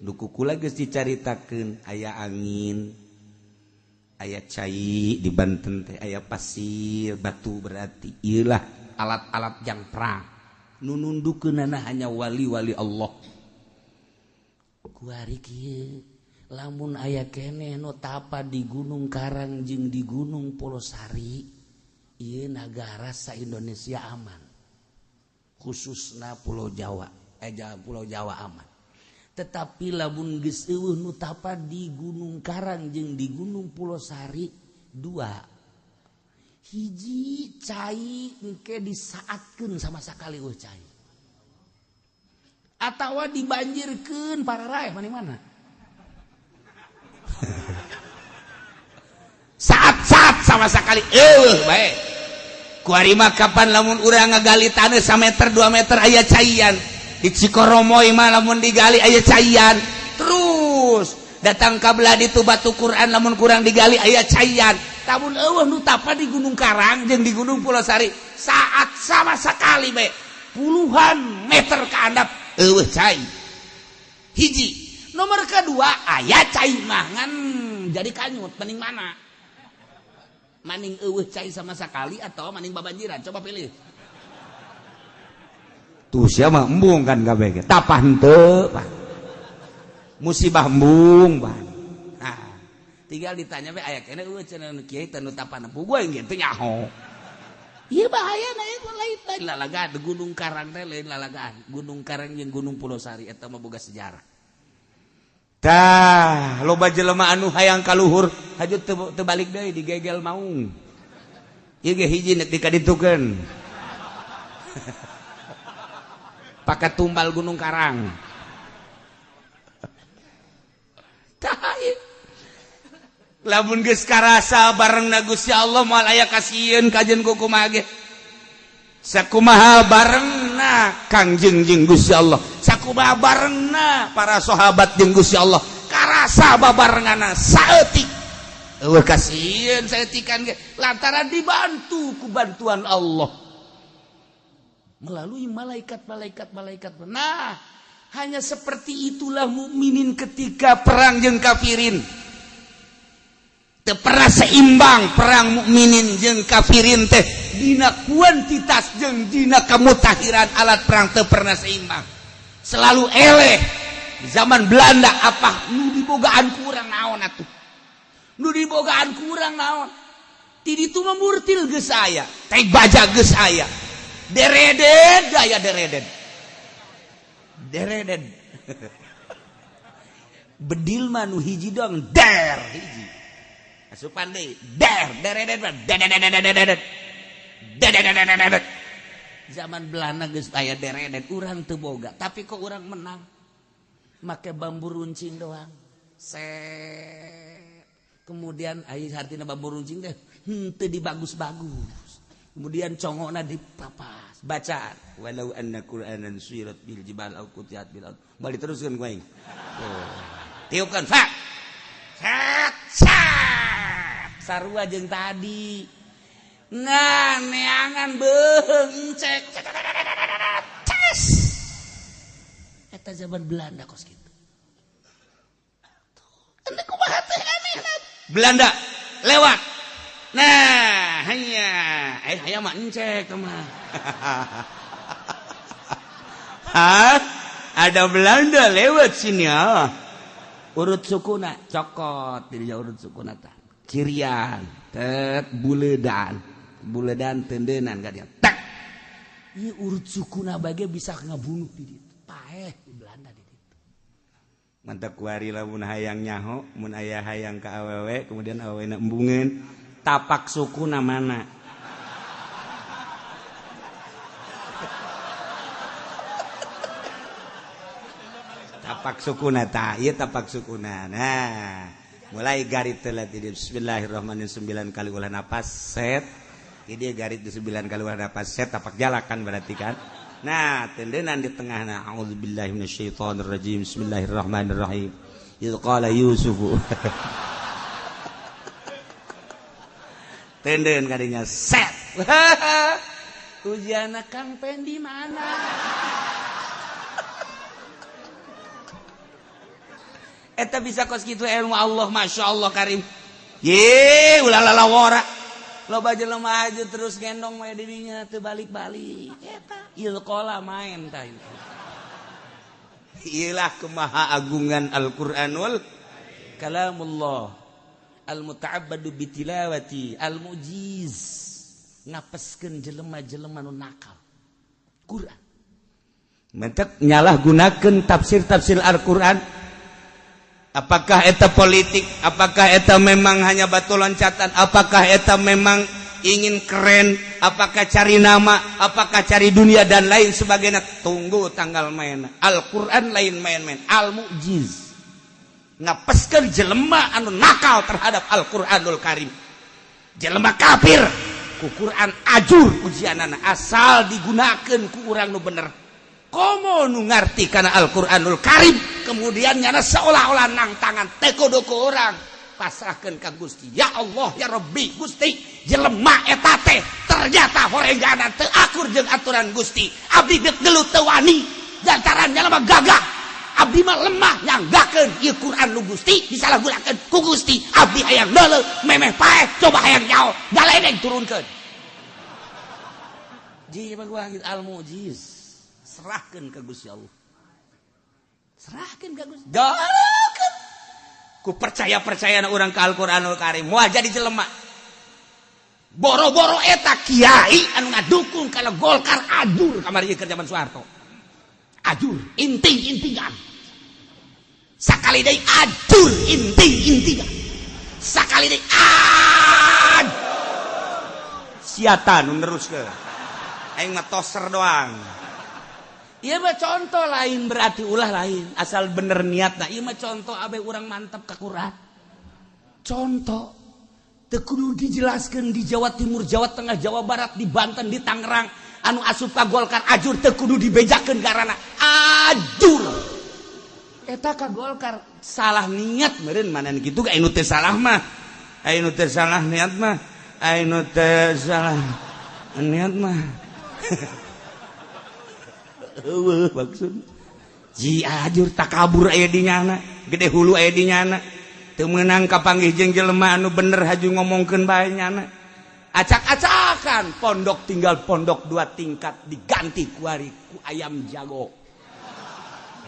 Nu kukula geus dicaritakeun aya angin, aya cai di Banten teh, aya pasir, batu berarti ieu lah alat-alat yang perang. Nu nundukeunana hanya wali-wali Allah. Kuari kieu lamun aya keneh nu tapa di Gunung Karang jeung di Gunung Pulosari, ieu nagara sa Indonesia aman. Khususna Pulau Jawa, Pulau Jawa aman. Tetapi lamun geus eueuh nu tapa di Gunung Karang jeung di Gunung Pulosari dua. Hiji cai engke disaatkeun sama sakali eueuh cai. Atawa dibanjirkeun pararaeh mana-mana. Saat-saat sama sekali eueuh bae. Kuari mah kapan lamun urang ngagali taneuh sameter 2 meter aya caian. Di Cikoromoy mah lamun digali aya caian. Terus datang ka belah ditu batu Quran lamun kurang digali aya caian. Lamun eueuh nu tapa di Gunung Karang jeung di Gunung Pulosari saat sama sekali bae puluhan meter ka handap eueuh cai. Hiji. Nomor kedua aya cai mah ngan jadi kanyut mending mana? Maning eueuh cai sama sekali atau maning babanjiran? Coba pilih. Tuh siapa embung kan kabeh. Tapah henteu, Pak. Musibah embung, Pak. Nah, tinggal ditanya we aya keneh eueuh cenah nu kiai teh nu tapah nempuh gue ge teu nyaho. Ieu bahaya na ieu lain lalagaan Gunung Karang teh lain lalagaan. Gunung Karang jeung Gunung Pulosari eta mah boga sejarah. Tah, loba jelema anu hayang kaluhur, haju teu balik deui digegel maung. Ieu ge hiji nek dikaditukeun. Pakai tumbal Gunung Karang. Tah, lamun geus karasa barengna Gusti Allah moal aya kasieun kajeun ku kumaha ge. Sakumaha barengna Kangjeng jeung Gusti Allah, sakumaha barengna para sahabat jeung Gusti Allah, karasa babarengana saeutik. Eueuh kasieun saeutikan ge lantaran dibantu ku bantuan Allah melalui malaikat-malaikat malaikat. Nah, hanya seperti itulah mukminin ketika perang jeung kafirin. Teu pernah seimbang perang mukminin jeung kafirin teh dina kuantitas jeung dina kamutahiran alat perang teu pernah seimbang. Selalu eleh. Di zaman Belanda apa nu dibogaan kurang naon atuh? Nu dibogaan kurang naon? Ti ditu mah murtil geus aya, teh baja geus aya. Deredet aya deredet. Deredet. Bedil mah nu hiji doang, der hiji. Asupan deui, der deredet mah dedededededet. Dedededededet. Zaman Belanda geus aya deredet, urang teu boga, tapi kok urang menang. Make bambu runcing doang. Set. Kemudian ai hartina bambu runcing teh henteu dibagus-bagus. Kemudian congokna dipapas, bacaan walau anna qur'anan suyirat bil jibal au qutiat bil ard. Balik teruskeun ku aing. Oh. Tiupkeun fa. Set set. Sarua jeung tadi. Nah, neangan beuheung cek. Ces. Eta zaman Belanda kos kitu. Tuh, kumaha teh anehna. Belanda lewat. Nah, hanya hayang mah encek mah. Hah? Ada Belanda lewat sini ah. Urut sukuna cokot dirinya urut sukuna tah. Cirian, tet buledan. Buledan tendenan ka dia. Tak. Ieu urut sukuna bage bisa ngabunuh di ditu. Paeh di Belanda di ditu. Mantap kuari lamun hayang nyaho, mun aya hayang ka awewe, kemudian awewena embungeun. Tapak suku namana. Tapak sukuna ta, ieu tapak sukuna. Nah, Mulai garit telat di bismillahirrahmanirrahim 9 kali ulah napas set. Ini garit di 9 kali ulah napas set tapak jalakan berarti kan. Nah, tendenan di tengahna a'udzubillahi minasyaitonirrajim bismillahirrahmanirrahim. Idz qala Yusufu. Tenden kadinya set. Ujiana Kang Pendi mana? Eta bisa kos kitu ilmu Allah, Masya Allah karim. Ye, ulah lalawara. Loba jelema aja terus gendong we dirinya teu balik-balik. Eta ilqala main tah itu. Iyalah kemahaagungan Al-Qur'anul kalamullah. Al-muta'abbadu bitilawati al-mujiz. Ngapeskeun jelema-jelema nu nakal. Quran. Mentek nyalahgunakeun tafsir-tafsir Al-Qur'an. Apakah eta politik? Apakah eta memang hanya batu loncatan? Apakah eta memang ingin keren? Apakah cari nama? Apakah cari dunia dan lain sebagainya? Tunggu tanggal main. Al-Quran lain main-main. Al-Mu'jiz. Ngapeskeun jelema anu nakal terhadap Al-Quranul Karim. Jelema kafir. Ku Quran ajur ujianana asal digunakeun ku urang nu bener. Komo nu ngarti kana Al-Qur'anul Karim kemudian nyana seolah-olah nang tangan teu kudu ku urang pasrahkeun ka Gusti. Ya Allah ya Rabbi Gusti jelema eta teh ternyata horenggana teu akur jeung aturan Gusti. Abdi geus gelut teu wani lantaran jelema gagah. Abdi mah lemah nyanggakeun ieu Qur'an nu Gusti disalahgunakeun ku Gusti. Abdi hayang deuleu memeh paeh coba hayang nyaho galedeng turunkeun. Ji mah al-mujiz. Serahkan ke Gusti Allah. Serahkan ke Gusti. Dalakeun. Ku percaya-percayana urang ka Al-Qur'anul Karim moal jadi jelema. Boro-boro eta kiai anu ngadukung kana Golkar ajur kamari keur zaman Soeharto. Ajur inting-intingan. Sakali deui ajur inting-intingan. Sakali deui ajur. Siata nu neruskeun. Aing mah toser doang. Ieu mah contoh lain berarti ulah lain asal bener niatna. Ieu mah contoh abe urang mantep ka Quran. Contoh teu kudu dijelaskeun di Jawa Timur, Jawa Tengah, Jawa Barat, di Banten, di Tangerang anu asup ka Golkar ajur teu kudu dibejakeun karana ajur. Eta ka Golkar salah niat meureun manan kitu ga anu teu salah mah. Anu teu salah niat mah, anu teu salah niat mah. Eueuh maksud ji ajur takabur aya di nyana gede hulu aya di nyana teu meunang kapanggih jeung jelema anu bener haju ngomongkeun bae nyana acak-acakan pondok tinggal pondok 2 tingkat diganti kuari ku ayam jago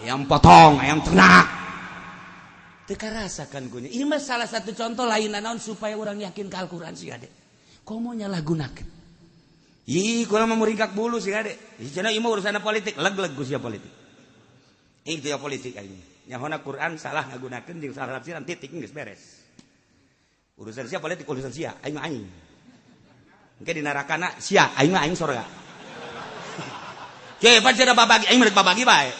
ayam potong ayam ternak teu karasakan kunya. Ieu mah salah satu contoh lain naon supaya urang yakin ka Al-Qur'an sih ade komo nyalahgunakeun. Ih, kula mah muringkak bulu sih ade. Cenah ieu mah urusan politik, leg-leg ku sia politik. Itu ya politik aing. Nyahona Quran salah ngagunakeun jeung salah tafsiran titik geus beres. Urusan sia politik urusan sia, aing mah aing. Engke di narakana sia, aing mah aing sorga. Cepat cenah babagi aing mah babagi bae.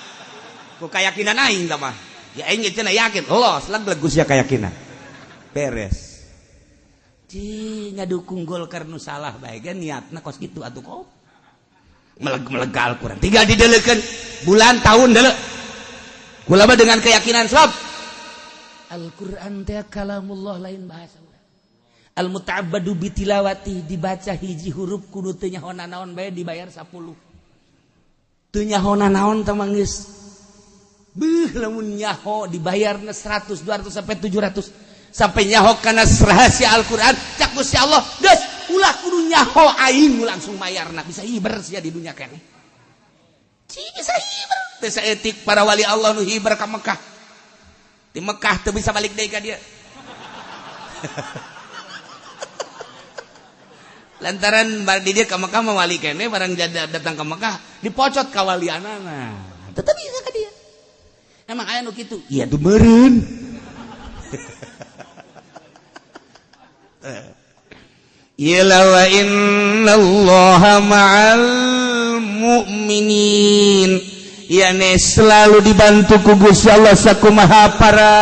Ku kayakinan aing tah mah. Ya aing cenah yakin, los leg-leg ku sia kayakinan. Beres. Ci ngadukung Golkar nu salah bae ge niatna kos kitu atuh kok. Meleg-meleg Al-Qur'an. Tinggal didelekeun bulan tahun deuleu. Kula mah dengan keyakinan sebab Al-Qur'an teh kalamullah lain bahasa urang. Al-muta'abbadu bitilawati dibaca hiji huruf kudu teu nyaho naon bae dibayar 10. Teu nyaho naon teh mah geus. Beuh lamun nyaho dibayarna 100, 200 sampai 700. Sampai nyaho kana rahasia Al-Qur'an cak Gusti Allah geus ulah kudu nyaho aing langsung mayarna bisa hiber sia di dunia keneh. Ci bisa hiber teu saeutik para wali Allah nu hiber ka Mekah. Di Mekah teu bisa balik deui ka dieu. Lantaran di dieu ka Mekah mah wali keneh barang datang ka Mekah dipocot ka walianana. Tetep bisa ka dieu. Emang aya nu kitu? Iya tuh meureun. Ila wa innallaha ma'al mu'minin. yakni selalu dibantu ku Gusti Allah, sakumaha para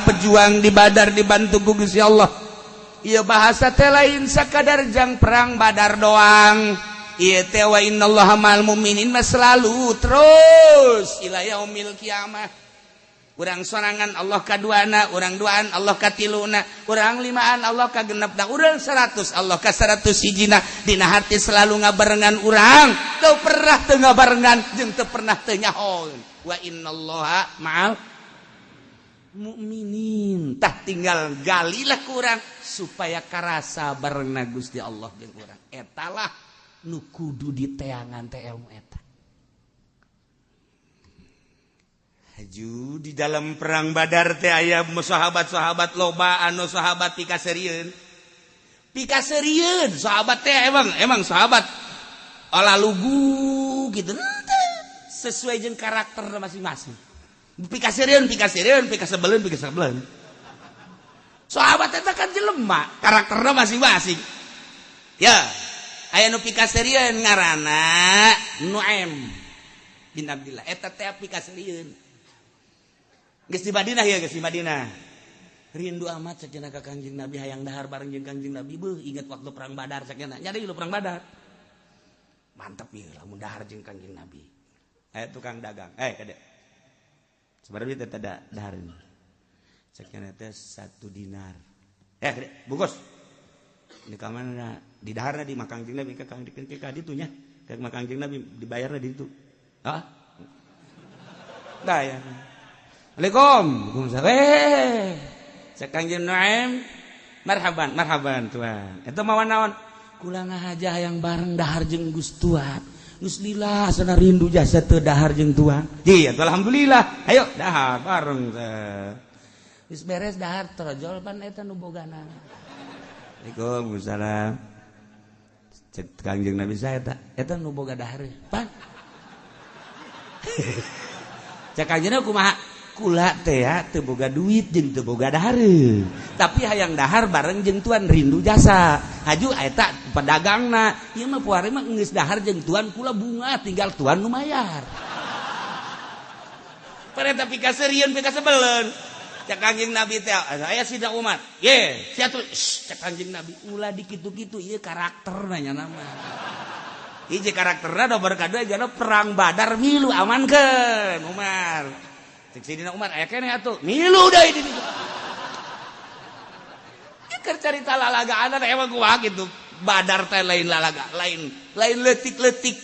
pejuang di Badar dibantu ku Gusti Allah. Ieu bahasa teh lain sakadar jang perang Badar doang. Ieu teh wa innallaha ma'al mu'minin mah selalu terus ila yaumil kiamah. Urang sorangan Allah kaduana, urang duaan Allah katiluna, urang limaan Allah kagenepna, urang 100 Allah ka 100 hijina. Dina hati selalu ngabarengan urang, teu pernah teu ngabarengan jeung teu pernah teu nyaho. Wa innallaha ma'al mukminin. Tah tinggal galilah ku urang supaya karasa barengna Gusti Allah jeung urang. Etalah nu kudu diteangan teh ilmu eta. Haju di dalam perang Badar teh aya sahabat-sahabat loba anu sahabat pikaseurieun. Pikaseurieun sahabat teh emang sahabat olah lugu gitu sesuai jeung karakter masing-masing. Pikaseurieun, pikaseurieun, pikasebeleun, pikasebeleun. Sahabat eta kan jelema, karakterna masing-masing. Ya, aya nu pikaseurieun ngaranna Nuaim bin Abdillah. Eta teh pikaseurieun. Geus di Madinah ya, geus di Madinah. Rindu amat cenah ka Kangjeng Nabi, hayang dahar bareng jeung Kangjeng Nabi. Beuh, ingat waktu perang Badar cenah. Nyari lu perang Badar. Mantep ieu lamun dahar jeung Kangjeng Nabi. Aya tukang dagang. Kade. Sebenarnya teh ada dahar ini. Cenah teh 1 dinar. Kade, bungkus. Di kamana di daharna di makam Kangjeng Nabi ka Kangjeng ka ditu nya. Ka makam Kangjeng Nabi dibayarna di ditu. Hah? Bayar. Assalamualaikum. Waalaikumsalam. Cek Kangjeng Nuaim, marhaban, marhaban tuan. Eta mawa naon? Kula ngahaja hayang bareng dahar jeung Gus Tuan. Geus lila sana rindu jasa teu dahar jeung tuan. Ji, atuh alhamdulillah. Ayo dahar bareng teh. Geus beres dahar torojol pan eta nu bogana. Waalaikumsalam. Cek Kangjeng Nabi saya eta, eta nu boga dahar. Pan. Cek Kangjeng kumaha? Kula teh ya teu boga duit jeung teu boga dahareun, tapi hayang dahar bareng jeung tuan rindu jasa. Haju eta pedagangna ieu mah puari mah geus dahar jeung tuan kula bunga tinggal tuan nu mayar. Pareta pikaseurieun pikasebeleun. Cek Kangjeng Nabi teh aya Sidna Umar. Ye, sia tuh cek Kangjeng Nabi ulah dikitu-kitu ieu karakterna nya nama. Hiji karakterna nomor kadua jana perang Badar milu amankeun Umar. Cek Sidina Umar aya keneh atuh milu deui di ditu. Keur carita lalagaan emang kumaha kitu. Badar teh lain lalaga, lain lain leutik-leutik.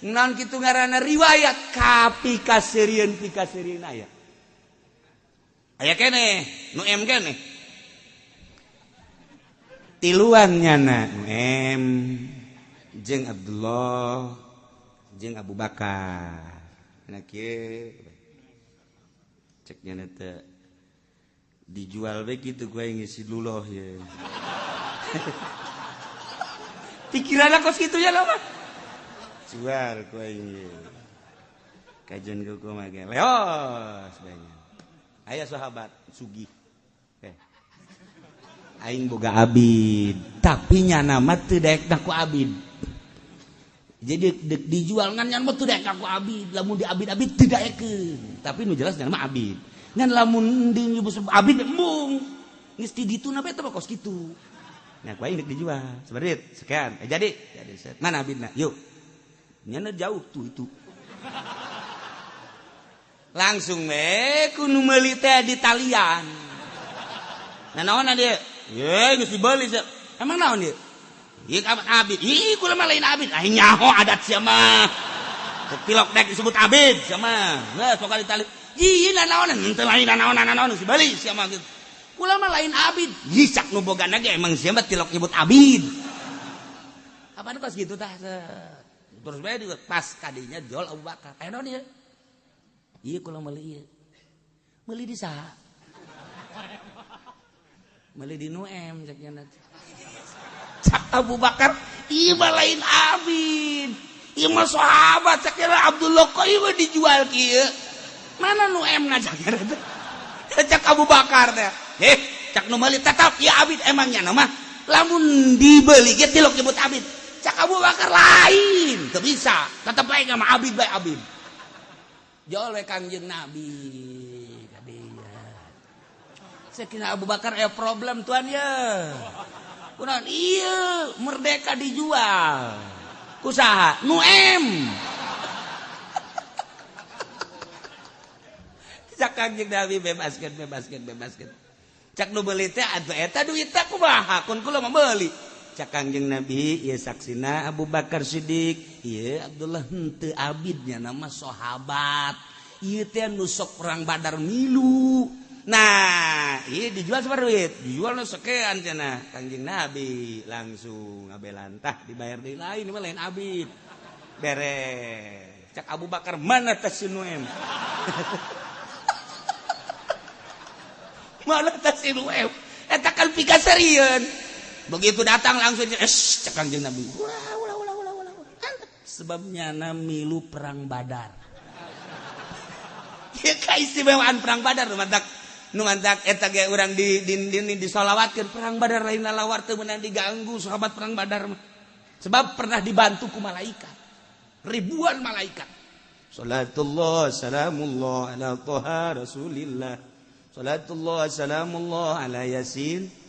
Naon kitu ngaranna riwayat kapikaseurieun pikaseurieun aya. Aya keneh, nu M keneh. Tiluan nyana nu M jeung Abdullah jeung Abu Bakar. Nah kieu ceknya nete dijual we gitu gue ngisi luloh ya. Pikiran aku segitu ya lama. Jual gue ini. Kajian gue mage leos banyak. Aya sahabat sugih. Aing boga abid, tapi nyana mah teu daek ku abid. Jadi dek dijual ngan nyan mah teu daek ku abid, lamun di abid-abid teu daekeun. Tapi nu jelas nyana mah abid. Ngan lamun di abid embung. Geus ti ditu na eta mah kos kitu. Nah, ku aing dek dijual. Seberit sekian. Jadi set. Mana abidna? Yuk. Nyana jauh tuh itu. Langsung we ku nu meuli teh di talian. Nah naon dia? Ye geus dibeli. Emang naon dia? Ieu abid. Ih kula mah lain abid. Ah nyaho adat sia mah. Pilok dek disebut abid sia mah. Nah sok ditali. Ih naon henteu lain naon geus dibeli sia mah gitu. Kula mah lain abid. Ih cak nu bogana ge emang sia mah tilok nyebut abid. Apaan kos gitu tah? Terus bae pas kadinya jual Abu Bakar. Aya naon ieu? Ieu kula meuli ieu. Meuli di saha? Meuli di Nuem cak nya. Cak Abu Bakar, ieu mah lain abid. Ieu mah sahabat cak nya Abdullah kok ieu mah dijual kieu. Mana Nuem na cak nya teh? Cak Abu Bakar teh. Heh, cak nu meuli tetap ieu abid emang nya mah. Lamun dibeli ge tilok nyebut abid. Cak Abu Bakar lain, teu bisa. Tetep bae sama abid bae abid. Jual we Kangjeng Nabi kadinya. Sakinah Abu Bakar problem tuan ya. Kunaon ieu merdeka dijual. Ku saha? Nuem. Cak Kangjeng Nabi bebaskeun bebaskeun bebaskeun. Cak nu beuli teh atuh eta duitna kumaha kun kula mah beuli. Cak Kangjeng Nabi ieu saksina Abu Bakar Siddiq, ieu Abdullah henteu abidnya nama sahabat. Ieu teh nu sok perang Badar milu. Nah, ieu dijual sabaraha duit? Dijual nu sekian cenah. Kangjeng Nabi langsung ngabelantah dibayar deui lain mah lain abid. Beres. Cak Abu Bakar mana teh si Nuem? Mana teh si Nuem? Eta kan pikaserieun. Begitu datang langsung cek Kangjeng Nabi. Ulah ulah ulah ulah ulah. Sebabnya na milu perang Badar. Ya kaistimewaan perang Badar nu mantak nu mantak eta ge urang di disolawatkeun perang Badar lain lalawar teu meunang diganggu sahabat perang Badar mah. Sebab pernah dibantu ku malaikat. Ribuan malaikat. Salatullah salamullah ala Toha Rasulillah. Salatullah salamullah ala Yasin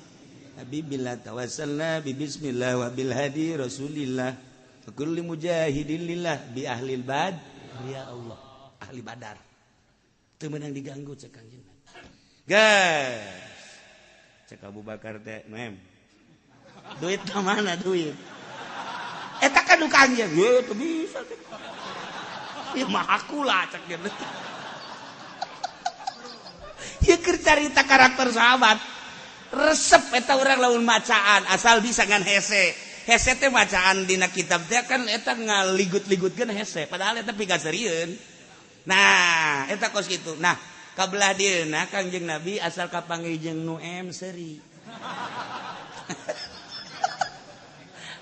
Habibillah tawassalna bi bismillah wa bil hadi Rasulillah. Wa kulli mujahidin lillah bi ahlil bad. Ya Allah, ahli Badar. Teu meunang diganggu cek Kangjeng Nabi. Guys, cek Abu Bakar teh, mem. Duit ka mana duit? Eta kan nu Kangjeng. Ye teu bisa teh. Ieu mah aku lah cek dia. Ieu keur carita karakter sahabat. Resep eta urang lamun macaan asal bisa ngan hese. Hese teh macaan dina kitab teh kan eta ngaligut-ligutkeun hese, padahal eta pikaseurieun. Nah, eta kos kitu. Nah, kabelah dieuna Kangjeng Nabi asal kapanggih jeung Nuem seuri.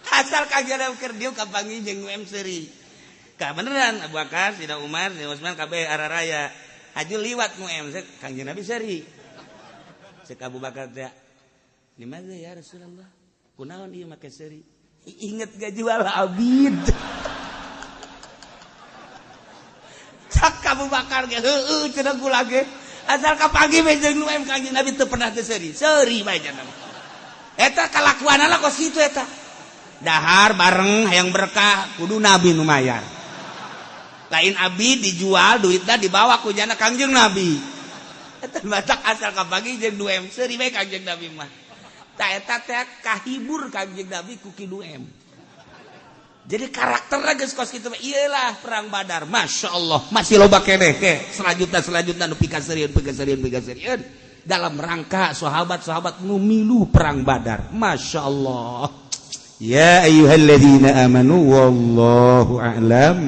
Asal Kangjeng Nabi keur dieu kapanggih jeung Nuem seuri. Ka beneran Abu Bakar, Sidna Umar, Sidna Utsman kabeh araraya. Haju liwat Nuem, Kangjeng Nabi seuri. Cek Abu Bakar teh, "Limaza ya Rasulullah? Kunaon ieu make seuri?" Inget gak jual abid. Cak Abu Bakar ge heueuh cenah kula ge. Asal kapanggih we jeung Nuem Kangjeng Nabi teu pernah teu seuri. Seuri bae cenah. Eta kalakuanana kos kitu eta. Dahar bareng hayang berkah kudu Nabi nu mayar. Lain abid dijual duitna dibawa ku jana Kangjeng Nabi. Eta batak asal kapanggih jeung Nuem seuri bae Kangjeng Nabi mah. Ta eta teh kahibur Kangjeng Nabi ku ki Nuem. Jadi karakternya geus kos kitu mah ieulah perang Badar. Masya Allah, masih loba keneh ke selanjutna nu pikaseurieun pikaseurieun pikaseurieun dalam rangka sahabat-sahabat nu milu perang Badar. Masya Allah. Ya ayyuhalladzina amanu wallahu a'lam.